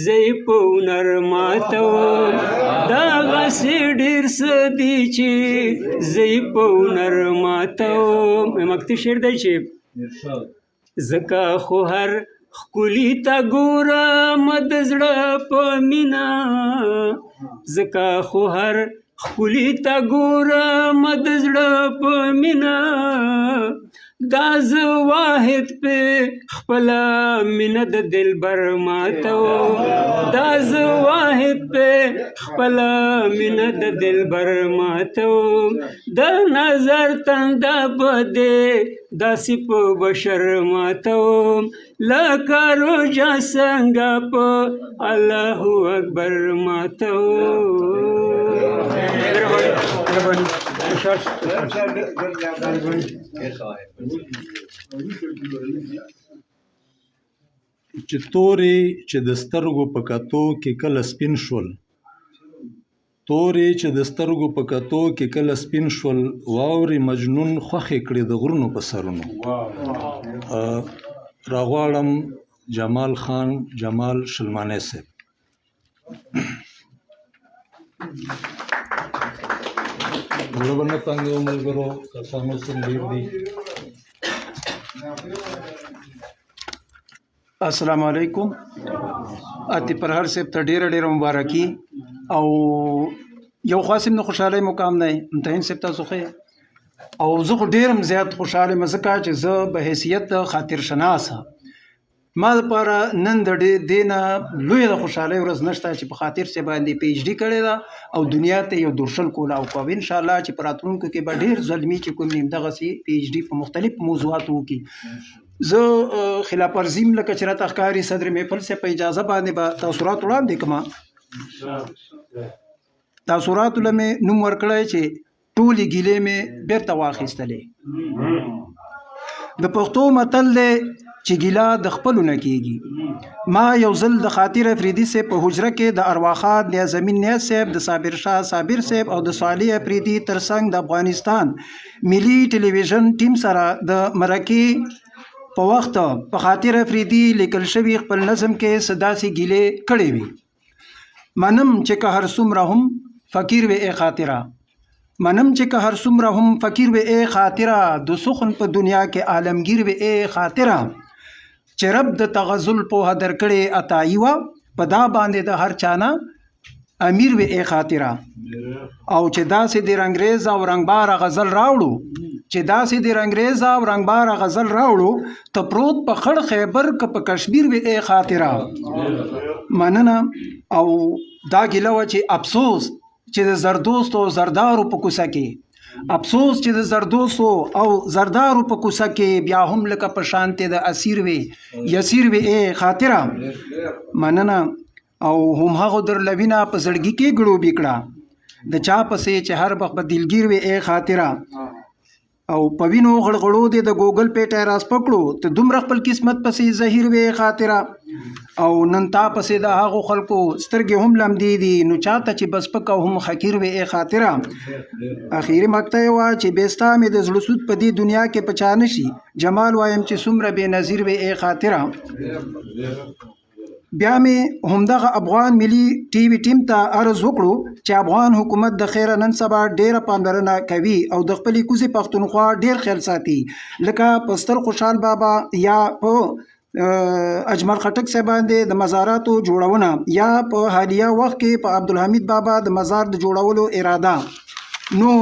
زه یې په هنر ماتوم، دغسې ډېر څه دي چې زه یې په هنر ماتوم. مکتي شعر دی چې ځکه خو هر ښکلي ته ګورم د زړه په مینه، ځکه خو هر ښکلي ته ګورم د زړه په مینه، دا زه واحد پې خپله مینه د دلبر ماتوم، دا زه واحد پې خپله مینه د دلبر ماتوم. د نظر تنده به دې داسې په بشر ماتوم، لکه روجا څنګه په الله اکبر ماتوم. چې تورې چې د سترګو په کتو کې کله سپین شول، تورې چې د سترګو په کتو کې کله سپین شول، واورې مجنون خوښې کړې د غرونو په سرونو. راغواړم جمال خان جمال شلمانی صاحب. زړه به نه تنګوو ملګرو، کسان اوس هم ډېر دي. السلام علیکم. عاطف پرهر صاحب ته ډیره ډیره مبارکي. او یو خاص هم د خوشحالۍ مقام دی. متعین صاحب تاسو ښه او زه خو ډېر هم زیات خوشحال یم، ځکه چې زه به حیثیت د خاطر شناس ما لپاره نن د دې نه لویه د خوشحالۍ ورځ نشته چې په خاطر صاحب باندې پی ایچ ډي کړې ده او دنیا ته یو درشل کولاو کوو. ان شاء الله چې په راتلونکو کې به ډېر زلمي چې کوم نیم دغسې پی ایچ ډي په مختلف موضوعاتو وکړي. زه خلاف ورزي یم لکه چې راته ښکاري، صدر محفل صاحب په اجازه باندې به تاثرات وړاندې کړم. تاثراتو له مې نوم ورکړی چې ټولې ګیلې مې بیرته واخیستلې. د پښتو متل دی چې ګیله د خپلو نه کیږي. ما یو ځل د خاطر افریدي صاحب په حجره کې د ارواښاد نیازمین نیاز صاحب، د صابر شاه صابر صاحب او د صالح افریدي ترڅنګ د افغانستان ملي ټلویزیون ټیم سره د مرکې په وخت په خاطر افریدي لیکل شوي خپل نظم کې څه داسې ګیلې کړې وي. منم چې که هر څومره هم فقیر وې ای خاطره، منم چې که هر څومره هم فقیر وې ای خاطره، د سخن په دنیا کې عالمګیر وې ای خاطره، چې رب د تغزل پوهه درکړې عطایي وه، په دا باندې د هر چا نه امیر وې ای خاطره. او چې داسې د رنګریز او رنګباره غزل راوړو، چې داسې د رنګریز او رنګباره غزل راوړو، ته پروت په خړ خیبر که په کشمیر وې ای خاطره. مننه. او دا ګیله وه چې افسوس چې د زردوستو او زردارو په کوڅه کې، افسوس چې د زردوستو او زردارو په کوڅه کې بیا هم لکه په شانتې د اسیر وې یسیر وې ای خاطره. مننه. او هم هغه درلوینه په زړګي کې ګړوبي کړه، د چا پسې چې هر وخت به دلګیر وې ای خاطره. او په وینو غړغړو دې د ګوګل پیټی راسپکړو، ته دومره خپل قسمت پسې زهیر وې خاطره. او نن تا پسې د هغو خلکو سترګې هم لمدې دي، نو چاته چې بس پک او هم حقیر وې ای خاطره. اخیری مقطع یې وه چې بې ستا مې د زړه سود په دې دنیا کې په چا نه شي، جمال وایم چې څومره بې نظیر وې ای خاطره. بیا مې همدغه افغان ملي ټي وي ټیم ته عرض وکړو چې افغان حکومت د خیره نن سبا ډیره پاملرنه کوي او د خپلې کوزې پښتونخوا ډیر خیال ساتي، لکه په ستر خوشحال بابا یا په اجمل خټک صاحب باندې د مزاراتو جوړونه، یا په حالیه وخت کې په عبدالحمید بابا د مزار د جوړولو اراده. نو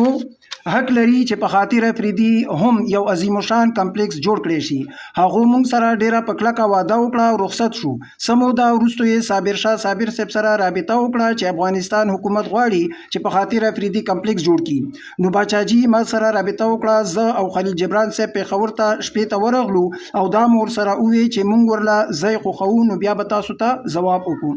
حق لري چې په خاطر افریدي هم یو عظیم شان کمپلیکس جوړ کړی شي. هغو مونږ سره ډیره په کلکه وعده وکړه او رخصت شو. څه موده وروسته یې صابر شاه صابر صاحب سره رابطه وکړه چې افغانستان حکومت غواړي چې په خاطر افریدي کمپلیکس جوړ کړي. نو باچاجي ما سره رابطه وکړه، زه او خلیل جبران صاحب پېښور ته شپې ته ورغلو او دا مو ورسره ووی چې مونږ ورله ځای خوښوو نو بیا به تاسو ته ځواب وکړو.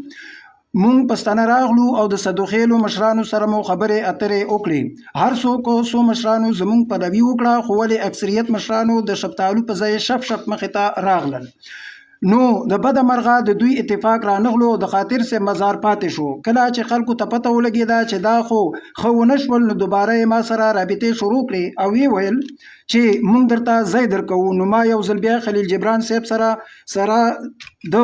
مونږ په ستنه راغلو او د صدوخېلو مشرانو سره مو خبرې اترې وکړې. هر څوک څو مشرانو زمونږ پلوي وکړه، خو ولې اکثریت مشرانو د شفتالو په ځای شف شف مخې ته راغلل. نو د بده مرغه د دوی اتفاق رانغلو او د خاطر صاحب مزار پاتې شو. کله چې خلکو ته پته ولګېده چې دا خو ښه ونه شول، نو دوباره یې ما سره رابطې شروع کړې او ویې ویل چې مونږ درته ځای درکوو. نو ما یو ځل بیا خلیل جبران صاحب سره سره د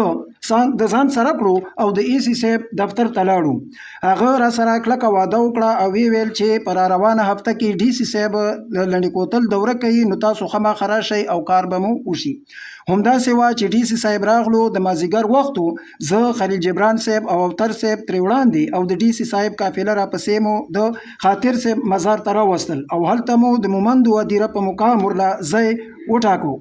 د ځان سره کړو او د ای سي صاحب دفتر ته لاړو. هغه را سره کلکه وعده وکړه او ویې ویل چې په را روانه هفته کې ډي سي صاحب د لنډې کوتل دوره کوي، نو تاسو خامخا راشئ او کار به مو وشي. همداسې وه چې ډي سي صاحب راغلو، د مازیګر وخت و، زه، خلیل جبران صاحب او اوتر صاحب ترې وړاندې او د ډي سي صاحب قافله راپسې مو د خاطر صاحب مزار ته راوستل او هلته مو د مومندو هدیره په مقام ورله ځای وټاکو.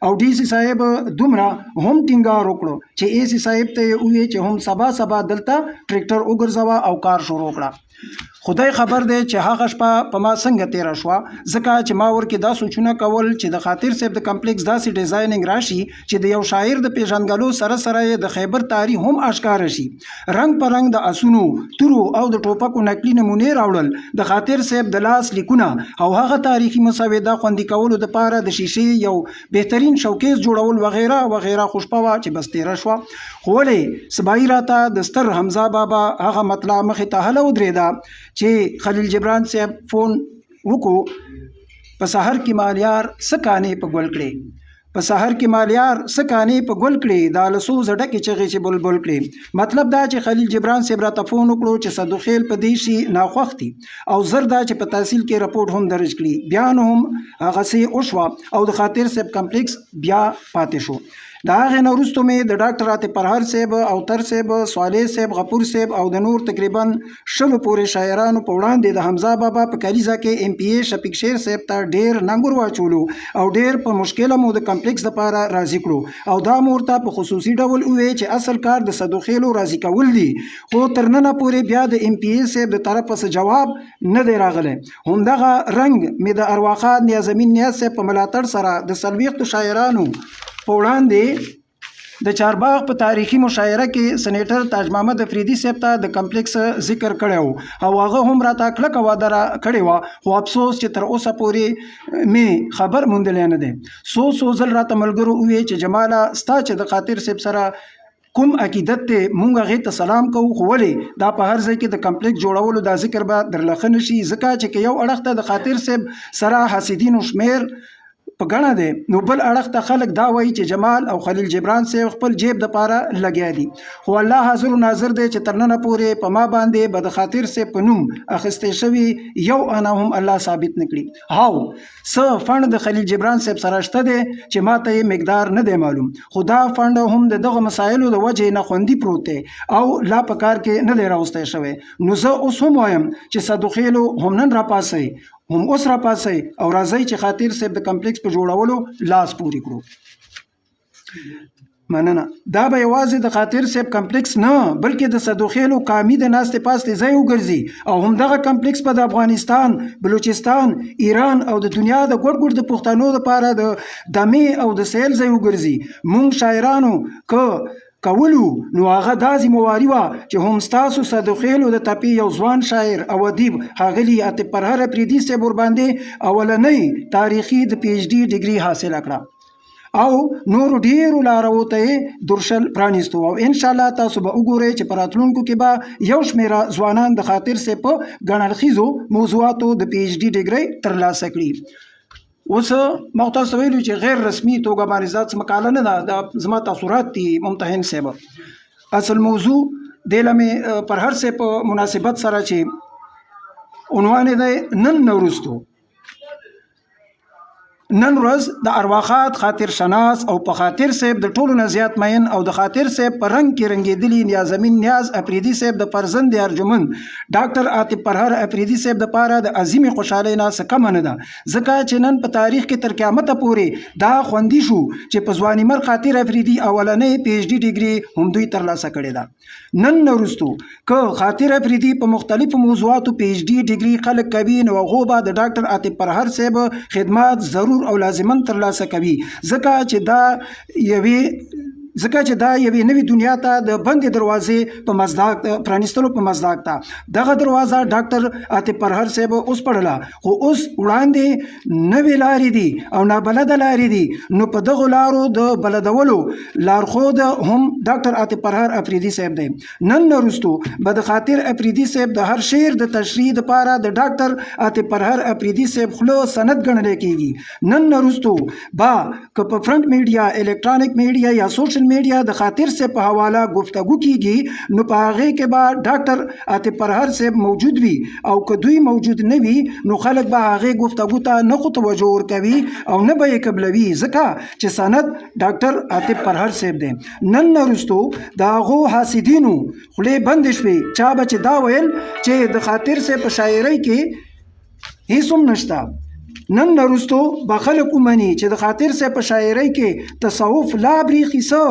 او ډي سي صاحب دومره هم ټینګار وکړو چې ای سي صاحب ته یې ووی چې هم سبا سبا دلته ټریکټر وګرځوه او کار شروع کړه. خدای خبر دی چې هغه شپه په ما څنګه تیره شوه، ځکه چې ما ورکې دا سوچونه کول چې د خاطر صاحب د کمپلیکس داسې ډیزایننګ راشي چې د یو شاعر د پیژندګلو سره سره یې د خیبر تاریخ هم آشکاره شي. رنګ په رنګ د اسونو، تورو او د ټوپکو نقلي نمونې راوړل، د خاطر صاحب د لاس لیکونه او هغه تاریخي مسوده خوندي کولو دپاره د شیشې یو بهترین شوکیس جوړول وغیره وغیره. خو شپه وه چې بس تیره شوه. خو ولې سبایي راته د ستر حمزه بابا هغه مطلع مخې ته هله ودرېده چې خلیل جبران صاحب فون وکړو، په سحر کې مالیار څه کانې په ګل کړې، په سحر کې مالیار څه کانې په ګل کړې، دا له سوزه ډکې چغې چې بلبل کړې. مطلب دا چې خلیل جبران صاحب راته فون وکړو چې صدوخیل په دې شي ناخوښ دي او زر دا چې په تحصیل کې رپورټ هم درج کړي. بیا نو هم هغسې وشوه او د خاطر صاحب کمپلیکس بیا پاتې شو. د هغې نه وروسته مې د ډاکټر عاطف پرهر صاحب، اوتر صاحب، صالح صاحب، غفور صاحب او د نور تقریبا شلو پورې شاعرانو په وړاندې د حمزه بابا په کلیزه کې ایم پي ای شفیق شیر صاحب ته ډېر ننګ ور واچولو او ډېر په مشکله مو د کمپلیکس دپاره راضي کړو او دا مو ورته په خصوصي ډول وویل چې اصل کار د سدوخېلو راضي کول دي، خو تر ننه پورې بیا د ایم پي ای صاحب د طرفه څه جواب نه دی راغلی. همدغه رنګ مې د ارواښاد نیاز امین نیاز صاحب په ملاتړ سره د څلوېښتو شاعرانو په وړاندې د چارباغ په تاریخي مشاعره کې سنیټر تاج محمد افریدي صاحب ته د کمپلیکس ذکر کړی و او هغه هم راته کلکه وعده را کړې وه، خو افسوس چې تر اوسه پورې مې خبر موندلی نه دی. څو څو ځل راته ملګرو وویل چې جماله ستا چې د خاطر صاحب سره کوم عقیدت دی مونږ هغې ته سلام کوو، خو ولې دا په هر ځای کې د کمپلیکس جوړولو دا ذکر به درله ښه نه شي، ځکه چې که یو اړخ ته د خاطر صاحب سره حاسدینو شمېر په ګڼه دی نو بل اړخ ته خلک دا وایي چې جمال او خلیل جبران صاحب خپل جیب د پاره لګیا دي، خو الله حاضر و ناظر دی چې تر ننه پورې په ما باندې به د خاطر صاحب په نوم اخیستی شوی یو انا هم الله ثابت نه کړي. هاو څه فنډ د خلیل جبران صاحب سره شته دی چې ما ته یې مقدار نه دی معلوم، خو دا فنډ هم د دغو مسایلو د وجې نه خوندي پروت دی او لا په کار کې نه دی راوستی شوی. نو زه اوس هم وایم چې صدوخېلو هم نن راپاڅئ، هم اوس راپاڅئ او راځئ چې خاطر صاحب د کمپلیکس په جوړولو لاس پورې کړو. مننه. دا به یوازې د خاطر صاحب کمپلیکس نه بلکې د صدوخېلو قامي د ناستې پاستې ځای وګرځي او همدغه کمپلیکس به د افغانستان، بلوچستان، ایران او د دنیا د ګوټ ګوټ د پښتنو لپاره د دمې او د سیل ځای وګرځي. مونږ شاعرانو که کولو نو هغه دا ذمه واري وه چې هم ستاسو صدوخېلو د تپې یو ځوان شاعر او ادیب ښاغلي عاطف پرهر اپریدي صاحب ورباندې اولنۍ تاریخي د پي ایچ ډي ډګري حاصله کړه او نورو ډیرو لارو ته یې درشل پرانیستو او انشاءالله تاسو به وګورئ چې په راتلونکو کې به یو شمېر ځوانان د خاطر صاحب په ګڼ اړخیزو موضوعاتو د پي ایچ ډي ډګرۍ ترلاسه کړي. اوس ما تاسو ته ویلو چې غیر رسمي توګه باندې دا څه مقاله نه ده، دا زما تاثرات دي ممتحن صاحب. اصل موضوع دې له مې پر هر څه په مناسبت سره چې عنوان یې دی نن نه وروستو نن ورځ د ارواښاد خاطر شناس او په خاطر صاحب د ټولو نه زیات مین او د خاطر صاحب په رنګ کې رنګېدلي نیازمین نیاز اپریدي صاحب د فرزند ارجمند ډاکټر عاطف پرهر اپریدي صاحب د پاره د عظیمې خوشحالۍ نه څه کمه نه ده، ځکه چې نن په تاریخ کې تر قیامته پورې دا خوندي شو چې په ځوانیمرګ خاطر افریدي اولنۍ پي ایچ ډي ډګري هم دوی ترلاسه کړې ده. نن نه وروستو که خاطر افریدي په مختلفو موضوعاتو پي ایچ ډي ډګري خلک کوي نو هغو به د ډاکټر عاطف پرهر صاحب خدمات ضرور او لازما ترلاسه کوي، ځکه چې دا یوې ځکه چې دا یوې نوې دنیا ته د بندې دروازې په مصداق پرانیستلو په مصداق ده. دغه دروازه ډاکټر عاطف پرهر صاحب وسپړله، خو اوس وړاندې نوې لارې دي او نابلده لارې دي، نو په دغو لارو د بلدولو لارښود هم ډاکټر عاطف پرهر افریدي صاحب دی. نن نه وروستو به د خاطر افریدي صاحب د هر شعر د تشریح دپاره د ډاکټر عاطف پرهر افریدي صاحب خوله سند ګڼلی کیږي. نن نه وروستو به که په فرنټ میډیا، الکترونیک میډیا یا سوشل میډیا د خاطر صاحب په حواله ګفتګو کیږي نو په هغې کې به ډاکټر عاطف پرهر صاحب موجود وي او که دوی موجود نه وي نو خلک به هغې ګفتګو ته نه خو توجه ورکوي او نه به یې قبلوي، ځکه چې سند ډاکټر عاطف پرهر صاحب دی. نن نه وروستو د هغو حاسدینو خولې بندې شوې چا به چې دا ویل چې د خاطر صاحب په شاعرۍ کې هیڅ هم نشته. نن نه وروستو به خلک ومني چې د خاطر صاحب په شاعرۍ کې تصوف لا بریښي څه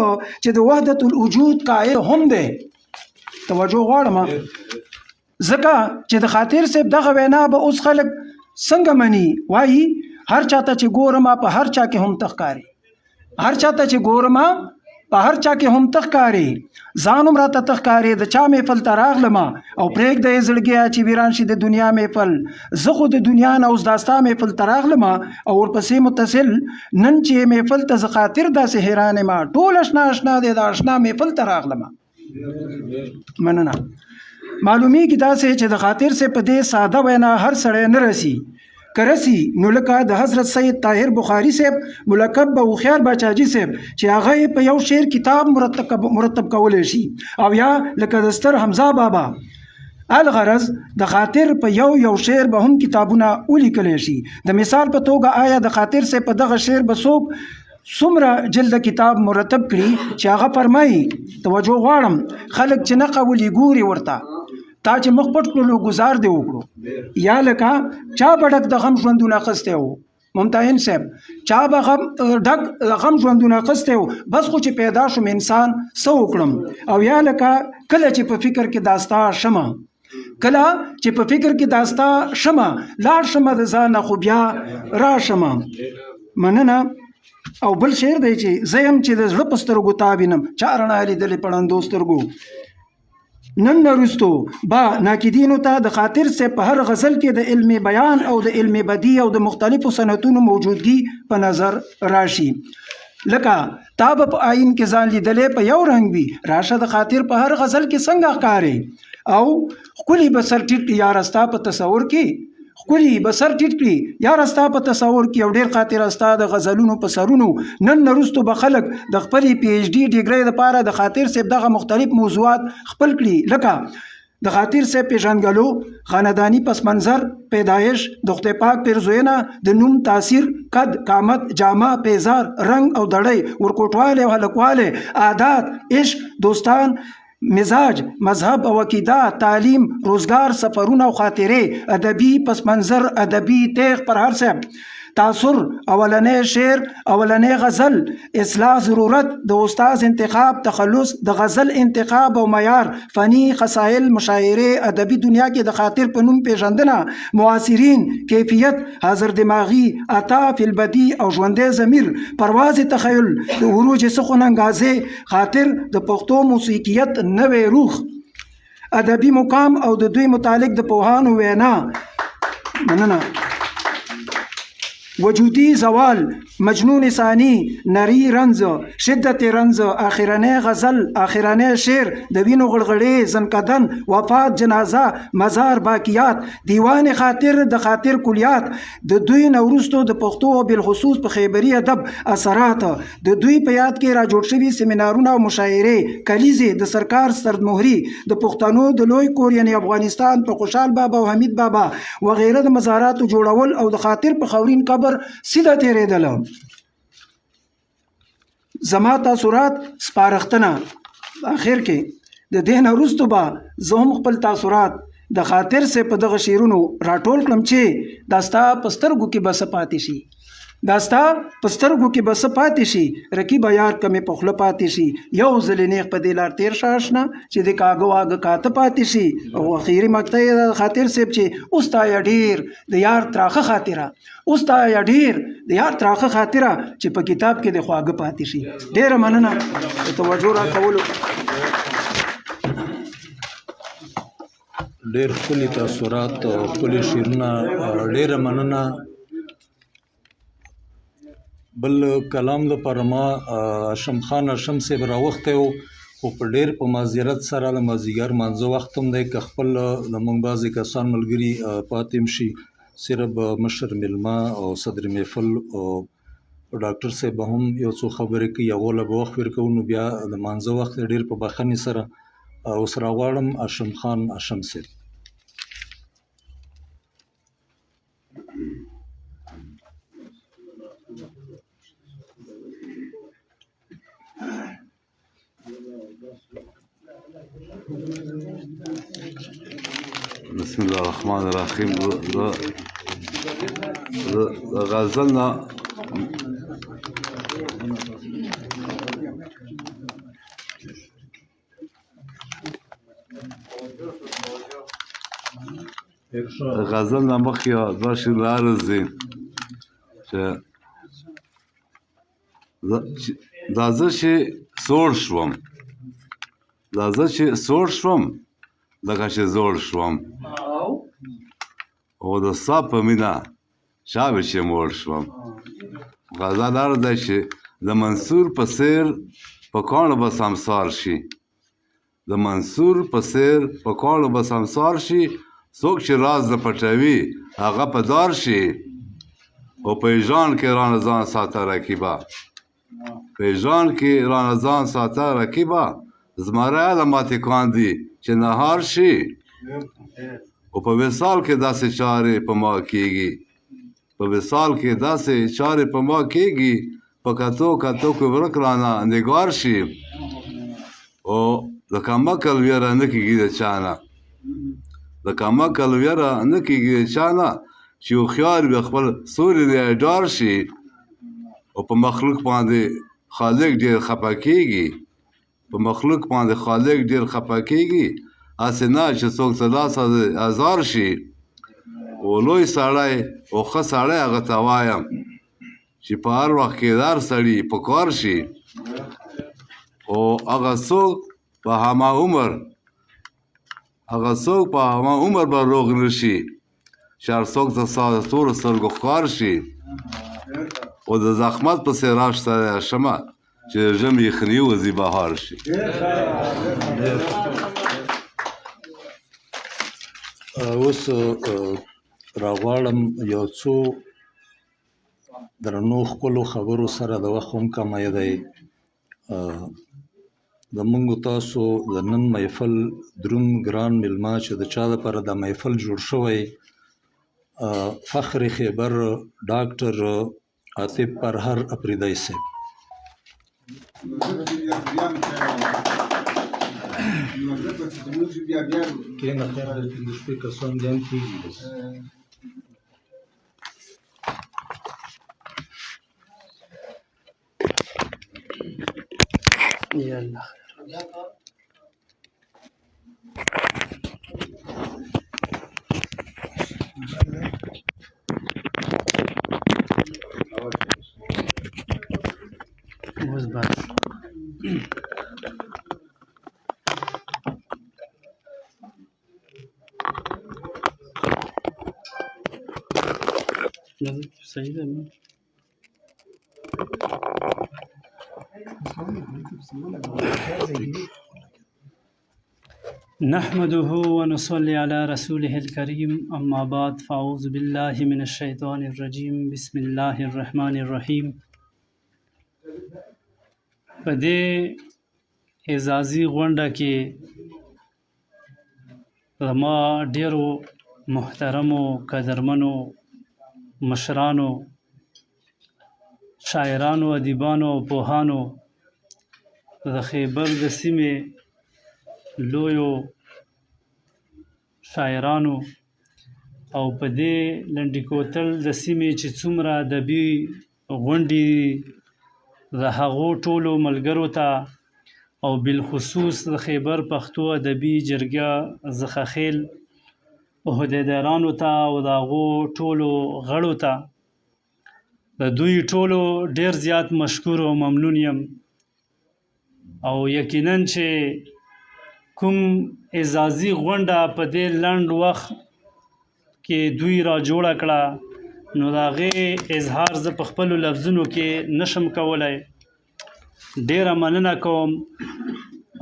چې د وحدت الوجود قائل هم دی. توجه غواړم، ځکه چې د خاطر صاحب دغه وینا به اوس خلک څنګه مني؟ وایي هر چاته چې ګورم په هر چا کې هم ته ښکارې، هر چاته چې ګورم په هر چا کې هم ته ښکارې، ځان هم راته ته ښکارې، د چا محفل ته راغلم او پرېږده یې زړګیه چې ویران شي د دنیا محفل، زه خو د دنیا نه اوس دا ستا محفل ته راغلم او ورپسې متصل نن چې محفل ته زه خاطر داسې حیران یم، ټول اشنا اشنا دی، د اشنا محفل ته راغلم. مننه. معلومیږي داسې چې د خاطر صاحب په دې ساده وینا هر سړی نه رسي، که رسي نو لکه د حضرت سید طاهر بخاري صاحب ملقب به هوښیار باچاجي صاحب چې هغه یې په یو شعر کتاب مرتب کولی شي، او یا لکه د ستر حمزه بابا. الغرض د خاطر په یو یو شعر به هم کتابونه ولیکلی شي. د مثال په توګه آیا د خاطر صاحب په دغه شعر به څوک څومره جلد کتاب مرتب کړي چې هغه فرمایي، توجه غواړم، خلک چې نه قولي ګوري ورته، تا چې مخ پټ کړلو ګزار دی وکړو. یا لکه چا به ډک د غم ژوندون اخیستی و، ممتحن صاحب چا به غم ډک د غم ژوندون اخیستی و، بس خو چې پیدا شوم انسان څه وکړم. او یا لکه کله چې په فکر کې داستا شمه، کله چې په فکر کې داستا شمه، لاړ شمه د ځانه خو بیا راشمه. مننه. او بل شعر دی چې زه یم چې د زړه په سترګو تا وینم، چا رڼا لیدلې په ړندو سترګو. نن نه وروستو با ناقدینو ته د خاطر صاحب په هر غزل کې د علم بیان او د علم بدیع او د مختلفو صنعتونو موجودګي په نظر راشي. لکه تا به په آیین کې ځان لیدلی په یو رنګ وي، راشه د خاطر په هر غزل کې څنګه ښکارې. او ښکلي به سر ټیټ کړي یاره ستا په تصور کې، ښکلي به سر ټیټ کړي یاره ستا په تصور کې، او ډېر خاطر ستا د غزلونو په سرونو. نن نه وروستو به خلک د خپلې پی ایچ ډي ډیګرۍ دپاره د خاطر صاحب دغه مختلف موضوعات خپل کړي، لکه د خاطر صاحب پېژندګلو، خانداني پس منظر، پیدایش، د خدای پاک پیرزوینه، د نوم تاثیر، قد، قامت، جامه، پیزار، رنګ او دړۍ، ورکوټوالی او هلکوالی، عادات، عشق، دوستان، مزاج، مذهب او عقیده، تعلیم، روزګار، سفرونه او خاطرې، ادبي پس منظر، ادبي تیغ پر هر صاحب، تاثر، اولنی شعر، اولنی غزل، اصلاح ضرورت، د استاد انتخاب، تخلص، د غزل انتخاب او معیار، فني خصایل، مشاعرې، ادبي دنیا کې د خاطر په نوم پیژندنه، معاصرین، کیفیت، حاضر دماغي، عطا فی البدیع او ژوندی ضمیر، پرواز تخیل، د عروج سخن انګازې، خاطر د پښتو موسیقیت نوی روح، ادبي مقام او د دوی متعلق د پوهانو وینا. مننه. وجودي زوال، مجنون ثانی، نری رنځ، شدت رنځ، آخرنی غزل، آخرنی شعر، د وینو غړغړې، زنکدن، وفات، جنازه، مزار، باقیات، دیوان خاطر، د خاطر کلیات، د دوی نه وروستو د پښتو او بالخصوص په خیبري ادب اثرات، د دوی په یاد کې را جوړ شوي سیمینارونه او مشاعرې، کلیزې، د سرکار ستردمهري، د پښتنو د لوی کور یعنی افغانستان په خوشحال بابا او حمید بابا وغیره د مزاراتو جوړول او د خاطر په خاورین قبر سیده تېرېدل. زما تاثرات سپارښتنه. اخر کې د دې نه وروسته به زه هم خپل تاثرات د خاطر صاحب په دغه شعرونو راټول کړم چې دا ستا په سترګو کې به څه پاتې شي، دا ستا په سترګو کې به څه پاتې شي، رقیبه یار که مې په خوله پاتې شي، یو ځلې نېغ په دې لار تېر شه اشنا چې د کاږه واږه کاته پاتې شي. او اخیري مقطع یې د خاطر صاحب چې اوس تا یا ډېر د یار تراخه خاطره، اوس تا یا ډېر د یار تراخه خاطره چې په کتاب کې د خواږه پاتې شي. ډېره مننه د توجه راکولو. ډېر ښکلي تاثرات او ښکلي شعرونه، ډېره مننه. بل کلام لپاره ما هاشم خان هاشم صاحب راوښتی و، خو په ډېر په معذرت سره د مازدیګر مانځه وخت هم دی، که خپل له موږ بعضې کسان ملګري پاتې هم شي، صرف مشر مېلمه او صدر محفل او ډاکټر صاحب به هم یو څو خبرې کوي، هغو له به وخت ورکوو، نو بیا د مانځه وخت دی. ډېر په بخښنې سره اوس راغواړم هاشم خان هاشم صاحب. بسم الله الرحمن الرحیم. د غزل نه غزل نه مخکې دوه شعرونه عرض دي چې دا زه چې سوړ شوم، دا زه چې سوړ شوم لکه چې زوړ شوم، او د ستا په مینه چا به چې موړ شوم. غزل عرض دی چې د منصور په څېر په کاڼو به سمسار شي، د منصور په څېر په کاڼو به سمسار شي، څوک چې راز نه پټوي هغه په دار شي. او په ژان کې رانه ځان ساته رقیبه، په ژان کې رانه ځان ساته رقیبه، زمری له ماتې کاندي چې نهار شي. او په وصال کې داسې چارې په ما کېږي، په وصال کې داسې چارې په ما کېږي، په کتو کتو کې ورک رانه نګار شي او د کمکل ویره نه کېږي د چا نه د کمکل ویره نه کېږي د چا نه چې هوښیار وي خپل سوري نه ډار شي او په مخلوق باندې خالق ډېر خپه کېږي په مخلوق باندې خالق ډېر خپه کېږي هسې نه چې څوک څه لاسه ازار شي او لوی سړی او ښه سړی هغه ته وایم چې په هر وخت کې دار سړي په کار شي او هغه څوک په همه عمر هغه څوک په همه عمر به روغ نه شي چې هر څوک د ستا د تورو سترګو ښکار شي او د زحمت پسې راش سره شمه چې ژمي یخني وځي بهار شي. اوس راغواړم یو څو درنو ښکلو خبرو سره د وخت هم کمی دی د موږ تاسو د نن محفل دروند ګران مېلمه چې د چا لپاره دا محفل جوړ شوی فخر خیبر ډاکټر عاطف پرهر اپریدی صاحب. کینه خیر دی، پنځه شپږ کسان دي هم کېږي بس. یا الله. اوس بس. صحیح ده. نحمده ونصلي على رسوله الكريم، أما بعد، فأعوذ بالله من الشيطان الرجيم، بسم الله الرحمن الرحيم. په دې اعزازي غونډه کې زما ډېرو محترمو قدرمنو مشرانو، شاعرانو، ادیبانو او پوهانو، د خیبر د سیمې لویو شاعرانو او په دې لنډي کوتل د سیمې چې څومره ادبي غونډې دي د هغو ټولو ملګرو ته او بالخصوص د خیبر پښتو ادبي جرګه زخه خیل عهدیدارانو ته او د هغو ټولو غړو ته د دوی ټولو ډیر زیات مشکور او ممنون یم. او یقینا چې کوم اعزازي غونډه په دې لنډ وخت کې دوی را جوړه کړه، نو د هغې اظهار زه په خپلو لفظونو کې نشم کولی. ډیره مننه کوم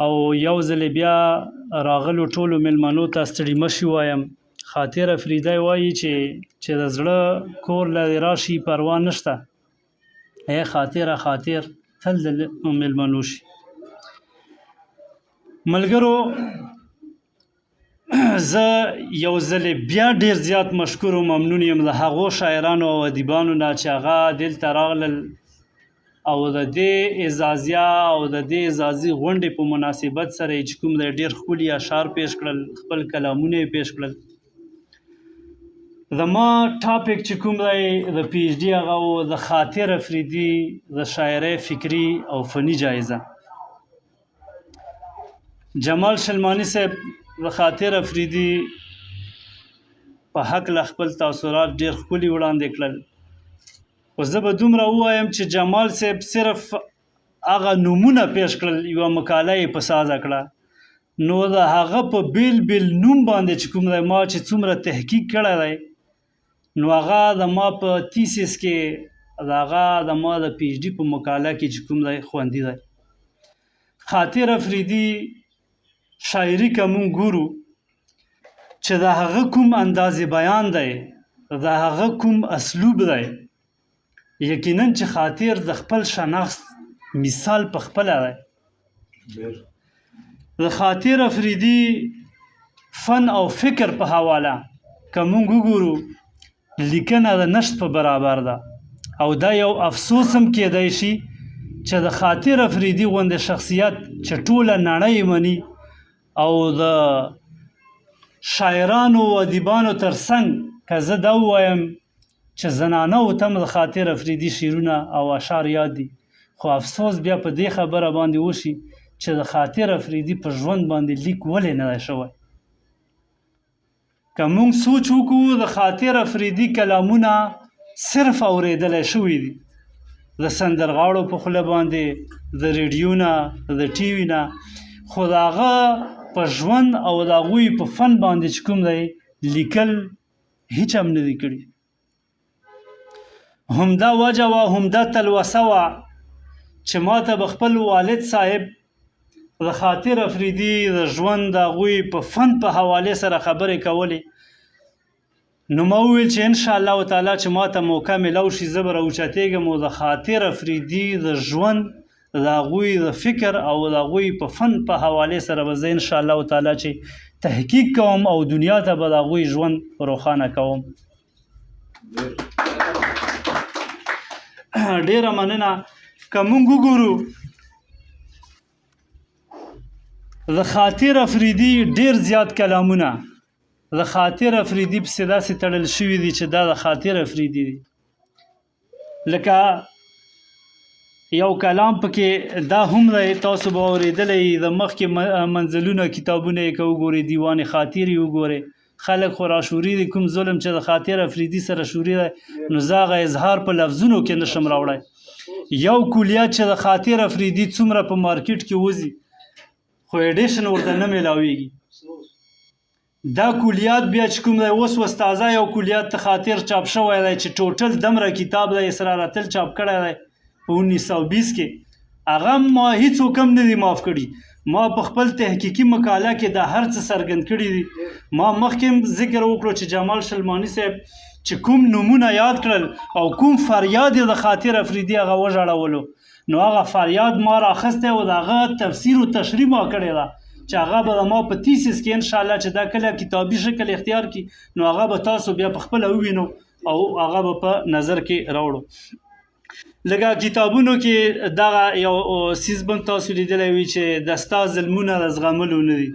او یو ځل بیا راغلو ټولو میلمنو ته ستړي مشي وایم. خاطر افریدی وایي چې چې د زړه کور لرې راشي پروا نشته، ای خاطره خاطر تل د میلمنو شي. ملګرو، زه یو ځل بیا ډیر زیات مشکور او ممنون یم د هغو شاعرانو او ادیبانو نه چې هغه دلته راغلل او د دې اعزازیه او د دې اعزازي غونډې په مناسبت سره یې چې کوم دی ډیر ښکلي اشعار پیش کړل، خپل کلامونه یې پیش کړل. زما ټاپک چې کوم دی د پی ایچ ډي هغه و د خاطر افریدي د شاعرۍ فکري او فني جایزه. جمال شلمانی صاحب د خاطر افریدي په حق له خپل تاثرات ډیر ښکلي وړاندې کړل، خو زه به دومره ووایم چې جمال صاحب صرف هغه نومونه پیش کړل، یوه مقاله یې په سازه کړه، نو د هغه په بیل بیل نوم باندې چې کوم دی ما چې څومره تحقیق کړی دی، نو هغه د ما په تیسیس کې د هغه د ما د پی ایچ ډي په مقاله کې چې کوم دی خوندي دی. خاطر افریدي شاعري که مونږ ګورو چې د هغه کوم انداز بیان دی، د هغه کوم اسلوب دی، یقینا چې خاطر د خپل شناخت مثال په خپله دی. د خاطر افریدي فن او فکر په حواله که مونږ وګورو، لیکنه د نشت په برابر ده او دا یو افسوس هم کېدای شي چې د خاطر افریدي غوندې شخصیت چې ټوله نړۍ مني او د شاعرانو او ادیبانو ترڅنګ که زه دا ووایم چې زنانه ته هم د خاطر افریدي شعرونه او اشعار یاد دي، خو افسوس بیا په دې خبره باندې وشي چې د خاطر افریدي په ژوند باندې لیک ولې نه دی شوی. که موږ سوچ وکړو د خاطر افریدي کلامونه صرف اورېدلی شوي دي د سندرغاړو په خوله باندې، د ریډیو نه، د ټي وي نه، خو د هغه په ژوند او د هغوی په فن باندې چې کوم دی لیکل هیڅ هم نه دي کړي. همدا وجه وه، همدا تلوسه وه چې ما ته به خپل والد صاحب د خاطر افریدي د ژوند د هغوی په فن په حوالې سره خبرې کولې، نو ما وویل چې ان شاء الله تعالی چې ما ته موقع ملاو شي زه به راوچتېږم او د خاطر افریدي د ژوند د هغوی د فکر او د هغوی په فن په حوالې سره به زه ان شاء الله تعالی چې تحقیق کوم او دنیا ته به د هغوی ژوند روښانه کوم. ډیره مننه. که مونږ وګورو د خاطر افریدي ډیر زیات کلامونه د خاطر افریدي پسې داسې تړل شوي دي چې دا د خاطر افریدي دي، لکه یو کلام پکې دا هم دی، تاسو به اورېدلی د مخکې منزلونه کتابونه یې که وګورئ، دیوان خاطر یې وګورئ، خلک خو راشوري دي، کوم ظلم چې د خاطر افریدي سره شوري دی نو زه هغه اظهار په لفظونو کې نشم راوړی. یو کلیات چې د خاطر افریدي څومره په مارکیټ کې وځي خو ایډیشن ورته نه میلاویږي. دا کلیات بیا چې کوم دی اوس اوس تازه یو کلیات ته خاطر چاپ شوی دی چې ټوټل دمره کتاب دی اسرار اتل چاپ کړی دی په 1920 کې، هغه ما هیڅوک هم نه دي معاف کړي. ما په خپل تحقیقي مقاله کې دا هر څه څرګند کړي دي. ما مخکې هم ذکر وکړو چې جمال شلماني صاحب چې کوم نومونه یاد کړل او کوم فریاد یې د خاطر افریدي هغه وژړولو، نو هغه فریاد ما راخستی او د هغه تفسیر او تشریح ما کړې ده چې هغه به ما په تیسیس کې انشاءالله چې دا کله کتابي شکل اختیار کړي نو هغه به تاسو بیا په خپله ووینو او هغه به په نظر کې راوړو. لکه کتابونو کې دغه یو څیز به تاسو لیدلی وي چې د ستا ظلمونه د زغملو نه دي،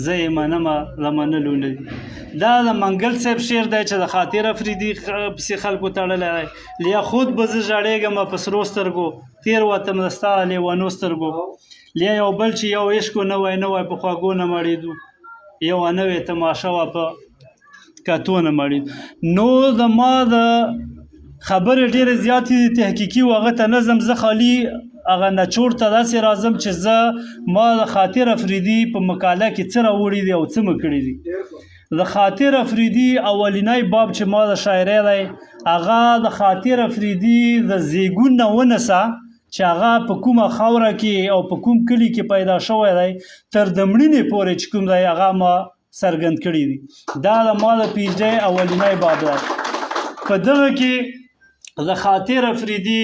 زه یې منم د منلو نه دي. دا د منګل صاحب شعر دی چې د خاطر افریدي پسې خلکو تړلی دی. لیا خود به زه ژړېږم په سرو سترګو، تېر وتم د ستا لېونو سترګو. لیا یو بل چې یو عشق نوی نوی په خواږو نه مړېدو، یوه نوې تماشه وه په کتو نه مړېدو. نو د ما د خبرې ډېرې زیاتې دي تحقیقي و هغه ته نه ځم، زه خالي هغه نچوړ ته داسې راځم چې زه ما د خاطر افریدي په مقاله کې څه راوړي دي او څه مې کړي دي. د خاطر افریدي اولینی باب چې ما د شاعرۍ دی هغه د خاطر افریدي د زیږون نه ونسه چې هغه په کومه خاوره کې او په کوم کلي کې پیدا شوی دی تر د مړینې پورې چې کوم دی هغه ما څرګند کړي دي. دا د ما د پی ایچ ډي اولینی باب دی. په دغه کې د خاطر افریدي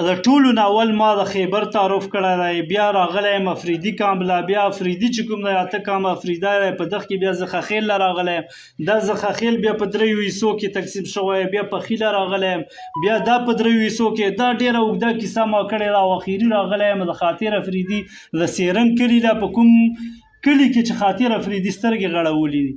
د ټولو نه اول ما د خیبر تعارف کړی دی، بیا راغلی یم افریدي کام له، بیا افریدي چې کوم دی اته کام افریدی دی، په دغه کې بیا زخخیل له راغلی یم، دا زخخیل بیا په دریو حصو کې تقسیم شوی، بیا پخي له راغلی یم، بیا دا په دریو حصو کې، دا ډېره اوږده کیسه ما کړې ده. او اخري راغلی یم د خاطر افریدي د سیرن کلي له، په کوم کلي کې چې خاطر افریدي سترګې غړولې دي،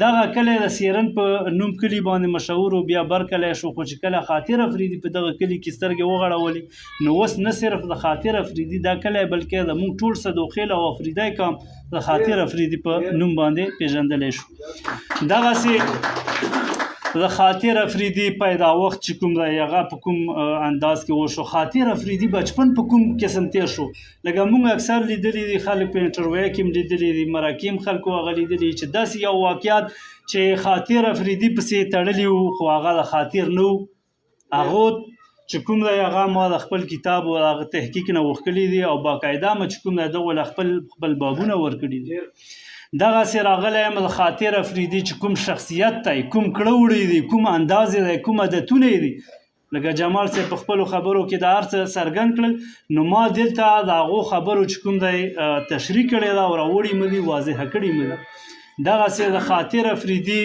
دغه کلی د سیرن په نوم کلي باندې مشهور و، بیا بر کلی شو. خو چې کله خاطر افریدي په دغه کلي کې سترګې وغړولې نو اوس نه صرف د خاطر افریدي دا کلی بلکې د موږ ټول صدوخیل او افریدی کام د خاطر افریدي په نوم باندې پیژندلی شو. دغسې د خاطر افریدي پیدا وخت چې کوم دی هغه په کوم انداز کې وشو، خاطر افریدي بچپن په کوم قسم تیر شو، لکه موږ اکثر لیدلي دي، خلک په انټرویو کې هم لیدلي دي، مرکې هم خلکو هغه لیدلي چې داسې یو واقعیت چې خاطر افریدي پسې تړلي وو خو هغه د خاطر نه وو، هغه چې کوم دی هغه ما د خپل کتاب او هغه تحقیق نه وښکلي دي او باقاعده مې چې کوم دی دغو له خپل خپل بابونه ورکړي دي. دغسې راغلی یم د خاطر افریدي چې کوم شخصیت دی، کوم کړه وړي دي، کوم انداز یې دی، کوم عادتونه یې دي، لکه جمال صاحب په خپلو خبرو کې دا هر څه څرګند کړل، نو ما دلته د هغو خبرو چې کوم دی تشریح کړې ده او راوړي مې دي، واضحه کړي مې دي. دغسې د خاطر افریدي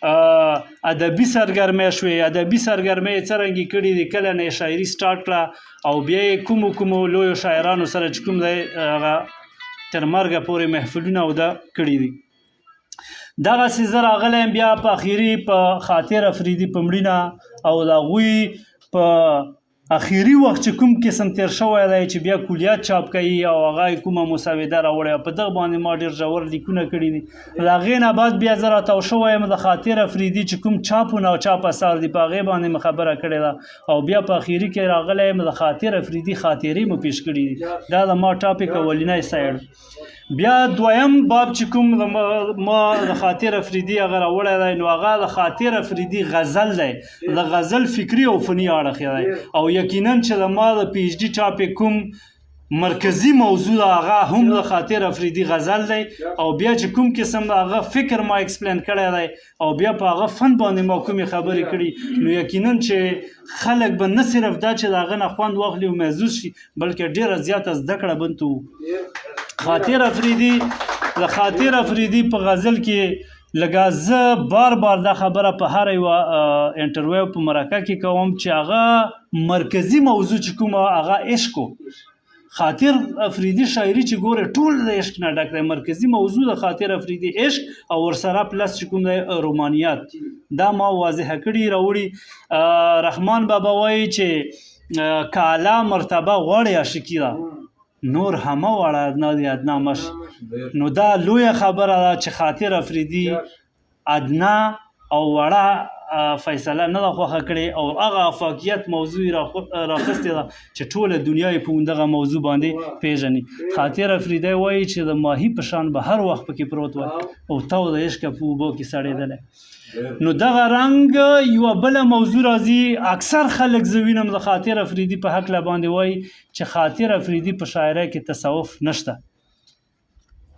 ادبي سرګرمۍ شوې، ادبي سرګرمۍ یې څرنګه کړې دي، کله نه یې شاعري سټارټ کړه او بیا یې کومو کومو لویو شاعرانو سره چې کوم دی هغه تر مرګه پورې محفلونه او دا کړي دي. دغسې زه راغلی یم بیا په اخري په خاطر افریدي په مړینه او د هغوی په اخیری وخت چې کوم قسم تیر شوی دی چې بیا کلیات چاپ کوي او هغه کومه مسوده راوړې او په دغه باندې ما ډیر ژور لیکونه کړي دي. له هغې نه بعد بیا زه راتاو شوی یم د خاطر افریدي چې کوم چاپ او ناچاپ اثار دي په هغې باندې مې خبره کړې ده او بیا په اخیری کې راغلی یم د خاطر افریدي خاطرې مو پیش کړي دي. دا د ما ټاپک اولینی سایډ. بیا دویم باب چې کوم ما د خاطر افریدي هغه راوړی دی نو هغه د خاطر افریدي غزل دی، د غزل فکري او فني اړخ دی او یقینا چې د ما د پی ایچ ډي ټاپک کوم مرکزی موضوع ده هغه هم د خاطر افریدي غزل دی او بیا چې کوم قسم هغه فکر ما ایکسپلین کړی دی او بیا په هغه فن باندې ما کومې خبرې کړي نو یقینا چې خلک به نه صرف دا چې د هغه نه خوند واخلي او محظوظ شي بلکې ډیره زیاته زده کړه بنتو. خاطر افریدي د خاطر افریدي په غزل کې لږه زه بار بار دا خبره په هر یوه انټرویو په مرکه کې کوم چې هغه مرکزی موضوع چې کومه هغه عشق و. خاطر افریدي شاعري چې ګوره ټول د عشق نه ډک دی، مرکزی موضوع د خاطر افریدي عشق او ورسره پلس چې کوم دی رومانیات، دا ما واضح کړي راوړي. رحمان بابا وایي چې کالا مرتبه غواړي عاشقي ده نور همه واړه ادنا دی ادنا مش. نو دا لویه خبره ده چې خاطر افریدي ادنا او وړه فیصله نه ده خوښه کړې او هغه افاقیت موضوع یې راخیستې ده چې ټوله دنیا یې په همدغه موضوع باندې پیژني. خاطر افریدی وایي چې د ماهي په شان به هر وخت پکې پروت وای او تاو د عشق په اوبو کې سړېدلی. نو دغه رنګ یوه بله موضوع راځي، اکثر خلک زه وینم د خاطر افریدي په هکله باندې وایي چې خاطر افریدي په شاعرۍ کې تصوف نشته.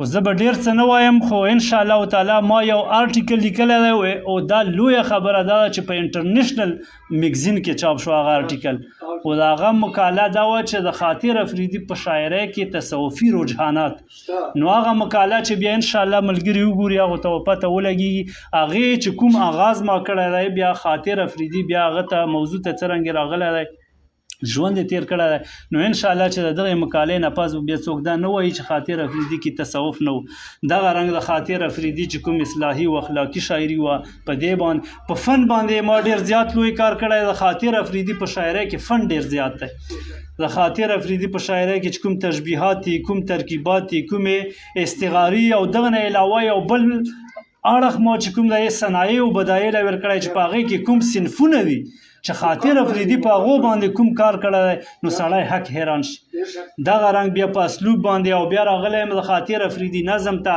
خو زه به ډیر څه نه وایم، خو ان شاء الله تعالی ما یو آرټیکل لیکلی دی او دا لویه خبره دا ده چې په انټرنیشنل میګزین کې چاپ شو هغه آرټیکل، او د هغه مقاله دا وه چې د خاطر افریدي په شاعرۍ کې تصوفي رجحانات. نو هغه مقاله چې بیا ان شاء الله ملګري وګوري هغه ته پته ولګیږي هغې چې کوم آغاز ما کړی دی، بیا خاطر افریدي بیا هغه ته موضوع ته څرنګه راغلی دی، ژوند یې تیر کړی دی. نو ان شاء الله چې د دغې مقالې نه پس به بیا څوک دا نه وایي چې خاطر افریدي کې تصوف نه و. دغه رنګ د خاطر افریدي چې کوم اصلاحي او اخلاقي شاعري وه په دې باندې په فن باندې ما ډیر زیات لوی کار کړی. د خاطر افریدي په شاعرۍ کې فن ډیر زیات دی. د خاطر افریدي په شاعرۍ کې چې کوم تشبیهات دي، کوم ترکیبات دي، کومې استغاري او دغه نه علاوه یو بل اړخ ما چې کوم د صنایع او بدایع له ورکړی چې په هغې کې کوم صنفونه دي چې خاطر افریدي په هغو باندې کوم کار کړی دی نو سړی حق حیران شي. دغه رنګ بیا په اسلوب باندې او بیا راغلی یم د خاطر افریدي نظم ته،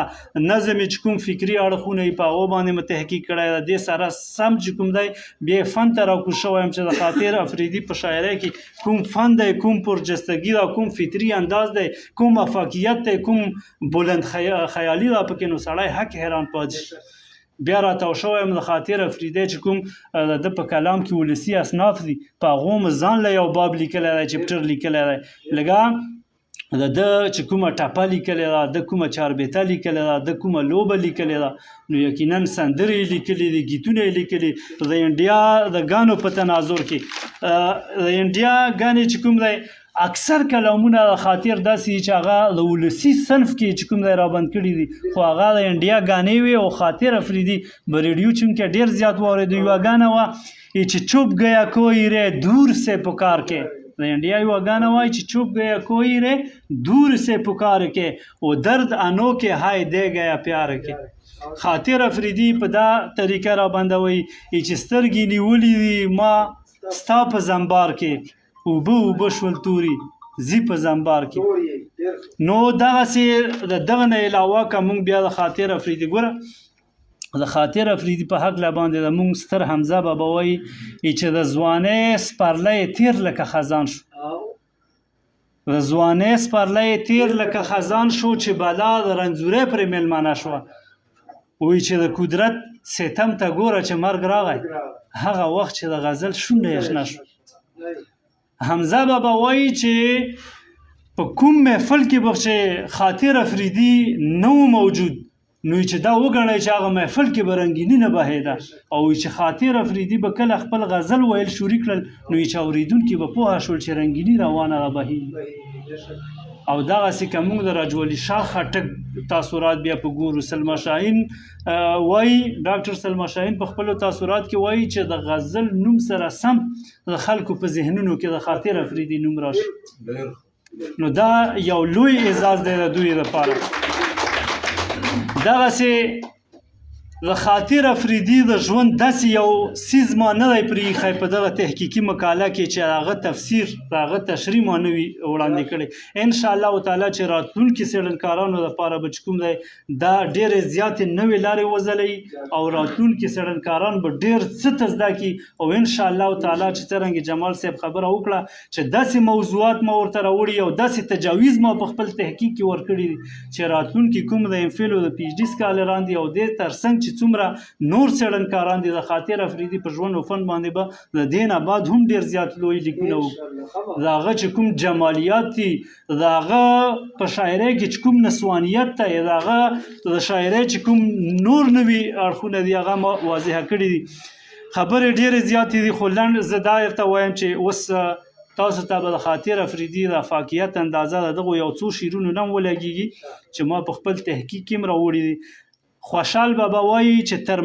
نظم یې چې کوم فکري اړخونه یې په هغو باندې مې تحقیق کړی دی. دې سره سم چې کوم دی بیا فن ته راکوز شوی یم چې د خاطر افریدي په شاعرۍ کې کوم فن دی، کوم پرجستګي ده، کوم فطري انداز دی، کوم افاقیت دی، کوم بلند خیالي ده پکې، نو سړی حق حیران پاتې شي. بیا راتاو شوی یم د خاطر افریدی چې کوم د ده په کلام کې ولسي اصناف دي په هغو مې ځان له یو باب لیکلی دی، چپټر لیکلی دی. لږه د ده چې کومه ټپه لیکلې ده، د کومه چاربیته لیکلې ده، د کومه لوبه لیکلې ده، نو یقینا سندرې یې لیکلې دي، ګیتونه یې لیکلي. د انډیا د ګانو په تناظر کې د انډیا ګانې چې کوم دی اکثر کلامونه د خاطر داسې دي چې هغه د ولسي صنف کې چې کوم دی رابند کړي دي، خو هغه د انډیا ګانې وې او خاطر افریدي به ریډیو چونکې ډېر زیات واورېدو. یوه ګانه وه چې چوپ ګیا کوی ری دور سه پکار کې، د انډیا یوه ګانه وایي چې چوپ ګیا کوی ری دور سه پکار کې او درد انو کې های دی ګیا پیار کې. خاطر افریدي په دا طریقه را بندوي چې سترګې نیولې دي ما ستا په زنبار کې، اوبه اوبه شول توري ځي په زنبار کې. نو دغسې د دغه نه علاوه که مونږ بیا د خاطر افریدي ګوره، د خاطر افریدي په هکله باندې د مونږ ستر حمزه بابا وایي چې د ځوانۍ سپرلی تیر لکه خزان شو، د ځوانۍ سپرلی تیر لکه خزان شو چې بلا د رنځورۍ پرې مېلمانه شوه. وایي چې د قدرت ستم ته ګوره چې مرګ راغی، هغه وخت چې د غزل شونډه یې شنه شو. حمزه بابا وایي چې په کوم محفل کې به چې خاطر افریدي نه و موجود نو چې دا وګڼئ چې هغه محفل کې به رنګیني نه بهېده او چې خاطر افریدي به کله خپل غزل ویل شروع کړل نو چې اورېدونکي به پوه شول چې رنګیني روانه را بهېږي. او دغسې که موږ د راجولي شاه خټک تاثرات بیا په ګورو، سلما شاهین وایي، ډاکټر سلما شاهین په خپلو تاثرات کې وایي چې د غزل نوم سره سم د خلکو په ذهنونو کې د خاطر افریدي نوم راشي. نو دا یو لوی اعزاز دی د دوی لپاره. دغسې د خاطر افریدي د ژوند داسې یو څیز ما نه دی پرې ایښی په دغه تحقیقي مقاله کې چې هغه تفسیر، هغه تشریح ما نه وي وړاندې کړی. ان شاء الله تعالی چې راتلونکي څېړنکارانو لپاره به چې کوم دی دا ډېرې زیاتې نوې لارې وځلوي او راتلونکي څېړنکاران به ډېر څه ته زده کړي. او ان شاء الله تعالی چې څرنګه جمال صاحب خبره وکړه چې داسې موضوعات ما ورته راوړي او داسې تجاویز ما په خپل تحقیق کې ورکړي دي چې راتلونکي کوم د ایم فیل او د پی ایچ ډي سکالران دي او دې ترڅنګ چې څومره نور څېړنکاران دي د خاطر افریدي په ژوند او فن باندې به د دې نه بعد هم ډېر زیات لوی لیکونه وکړي. د هغه چې کوم جمالیات دي، د هغه په شاعرۍ کې چې کوم نسوانیت دی، د هغه د شاعرۍ چې کوم نور نوي اړخونه دي هغه ما واضح کړي دي. خبرې ډېرې زیاتې دي خو لنډ زه دا درته وایم چې اوس تاسو ته به د خاطر افریدي د افاقیت اندازه د دغو یو څو شعرونو نه هم ولګېږي چې ما په خپل تحقیق کې هم راوړي دي. خوشحال بابا وایي چې تر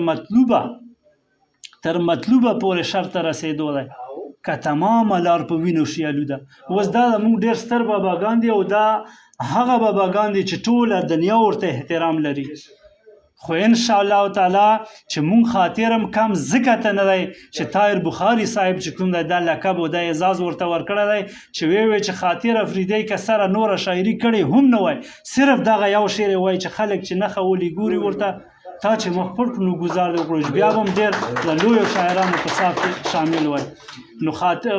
مطلوبه پورې شرط ته رسېدو دی که تمامه لار په وینو شي آلوده. اوس دا زموږ ډېر ستر باباګان دي او دا هغه باباګان دي چې ټوله دنیا ورته احترام لري. خو ان شاء الله تعالی چې مونږ خاطرم کم ځکه ته نه دی چې طاهر بخاري صاحب چې کوم دی دا لقب او دا اعزاز ورته ورکړی دی چې وی وی چې خاطر افریدی که سره نوره شاعري کړې هم نه وای، صرف دغه یو شعر یې وای چې خلک چې نښه ولي ګوري ورته تا چې مخ پټ کړو نو ګزار دې وکړو چې بیا به هم ډېر د لویو شاعرانو په صف کې شامل وای. نو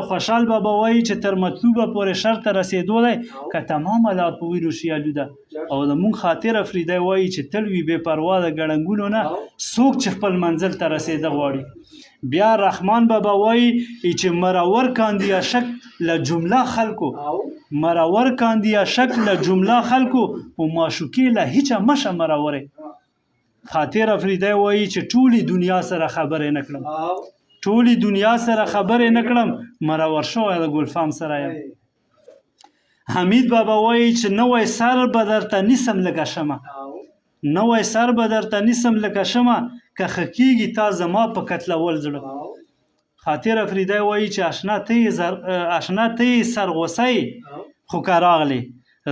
خوشحال بابا وایي چې تر مطلوبه پورې شرط ته رسېدو دی که تمامه لار په وینو شي آلوده. او د مونږ خاطر افریدی وایي چې تل وي بې پروا د ګړنګونو نه څوک چې خپل منزل ته رسېده غواړي. بیا رحمان بابا وایي چې مرور کاندي اشک له جمله خلکو، مرور کاندي اشک له جمله خلکو او معشوقې له هیچا مشه مرورې. خاطر افریدی وایي چې ټولې دنیا سره خبرې نه کړم، ټولې دنیا سره خبرې نه کړم، مرور شوی د ګلفام سره یم. حمید بابا وایي چې نوی سر به درته نیسم لکه شمه، نوی سر به درته نیسم لکه شمه که ښه کېږي تا زما په قتلول زړه. خاطر افریدی وایي چې اشنا ته یې سرغوسه یې خو که راغلې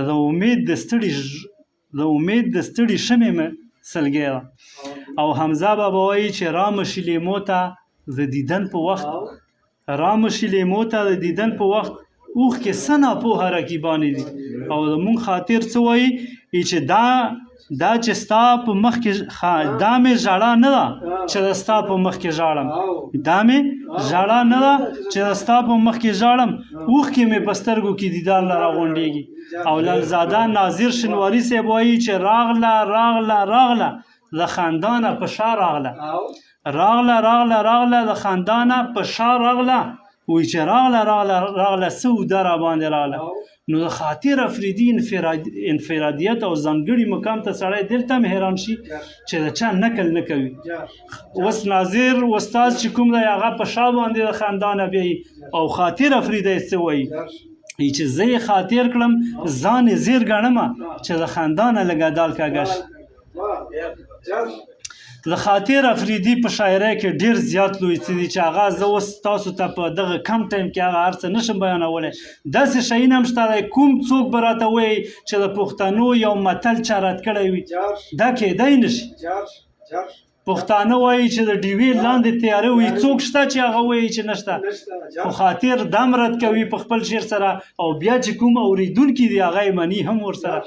د امید د ستړي د امید د ستړي شمې مې سلګی ده. او حمزه بابا وایي چې رامشي لیمو ته د دیدن په وخت، رامشي لیمو ته د دیدن په وخت اوښکې څه ناپوهه رقیبانې دي. او د مونږ خاطر څه وایي چې دا چې ستا په مخ کې دا مې ژړا نه ده چې د ستا په مخ کې ژاړم، دا مې ژړا نه ده چې د ستا په مخ کې ژاړم، اوښکې مې په سترګو کې دیدار له راغونډېږي. او لالزاده ناظر شنواری صاحب وایي چې راغله راغله راغله له خندانه په شا راغله، راغله راغله راغله له خندانه په شا راغله، وایي چې راغله راغله راغله څه اوده را باندې راغله. نو د خاطر افریدي انفرادیت او ځانګړي مقام ته سړی دلته هم حیران شي چې د چا نقل نه کوي. اوس ناظر استاد چې کوم دی هغه په شا باندې د خندانه بیایي او خاطر افریدی څه وایي چې زه یې خاطر کړم ځان یې زیر ګڼم چې د خندانه لږه دال کږه شي. د خاطر افریدي په شاعرۍ کې ډېر زیات لوی څه دي چې هغه زه اوس تاسو ته په دغه کم ټایم کې هغه هر څه نشم بیانولی. داسې شیونه هم شته دی کوم څوک به راته وایي چې د پښتنو یو متل چا رد کړی وي، دا کېدای نه شي. پښتانه وایي چې د ډیوې لاندې تیاره وي، څوک شته چې هغه وایي چې نشته، خو خاطر دم رد کوي په خپل شعر سره او بیا چې کوم اورېدونکي دي هغه یې مني هم ورسره.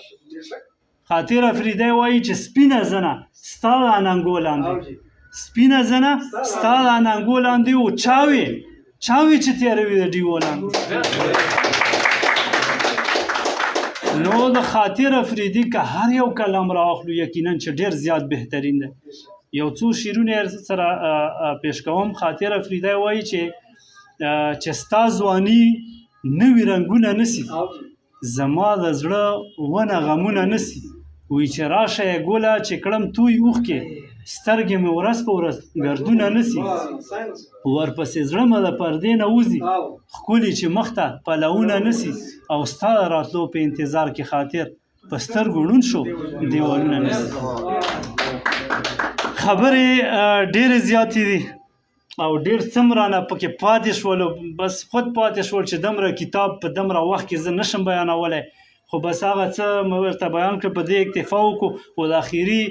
خاطر افریدی وایي چې سپینه زنه ستا د اننګو لاندې، سپینه زنه ستا د اننګو لاندې او چاوي چاوي چې تیاره وي د ډیوو لاندې. نو د خاطر افریدي که هر یو کلام راواخلو یقینا چې ډېر زیات بهترین دی. یو څو شعرونه یې سره پیش کوم. خاطر افریدی وایي چې ستا ځواني نوي رنګونه نسی، زما د زړه ونه غمونه نسی، وي چې راشه یې ګله چې کړم توی اوښکې سترګې مې ورځ په ورځ ګردونه نسی ورپسې زړه مې د پردې نه وځي ښکلي چې مخته پلوونه نسی او ستا د راتلو په انتظار کې خاطر په سترګو ړوند شو دیوالونه نسی. خبرې ډېرې زیاتې دي او ډېر څه هم رانه پکې پاتې شول، بس خود پاتې شول چې دمره کتاب په دمره وخت کې زه نشم بیانولی، خو بس هغه څه مې ورته بیان کړ، په دې اکتفا وکړو. خو د اخري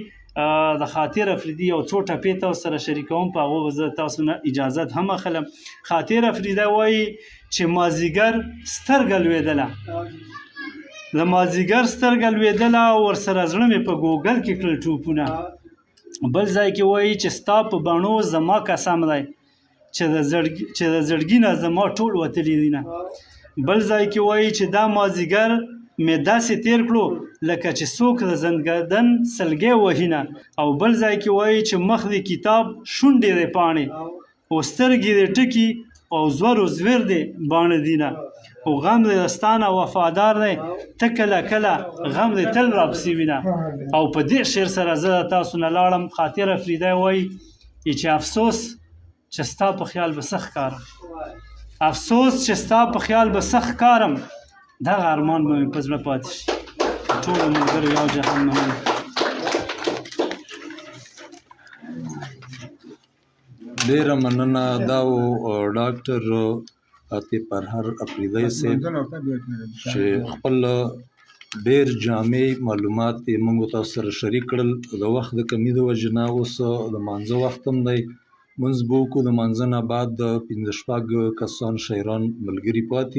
د خاطر افریدي یو څو ټپې تاسو سره شریکوم، په هغو به زه تاسو نه اجازت هم اخلم. خاطر افریدی وایي چې مازیګر سترګه لوېدله، د مازیګر سترګه لوېدله او ورسره زړه مې په ګوګل کې کړل ټوپونه. بل ځای کې وایي چې ستا په بڼو زما قسم دی چې د زړګي نه زما ټول وتلي دي نه. بل ځای کې وایي چې دا مازیګر مې داسې تیر کړو لکه چې څوک د زنګدن سلګی وهي نه. او بل ځای کې وایي چې مخ دې کتاب، شونډې دې پاڼې، او سترګې دې ټکي، او زور او زویر دې باڼه دي نه. او غم دې د ستا نه وفادار دی، ته کله کله غم دې تل راپسې وینه. او په دې شعر سره زه د تاسو نه لاړم. خاطر افریدی وایي چې افسوس چې ستا په خیال به څه ښکارم، افسوس چې ستا په خیال به څه ښکارم، دغه ارمان به مې په زړه پاتې شي. ټولو ملګرو یو جهان مننه. ډیره مننه. دا و ډاکټر عاطف پرهر افریدی صاحب چې خپل ډیر جامع معلومات یې موږ تاسو سره شریک کړل. د وخت د کمي د وجې نه اوس د مانځه وخت هم دی، مونځ به وکړو، د مانځه نه بعد 5-6 کسان شاعران ملګري پاتې.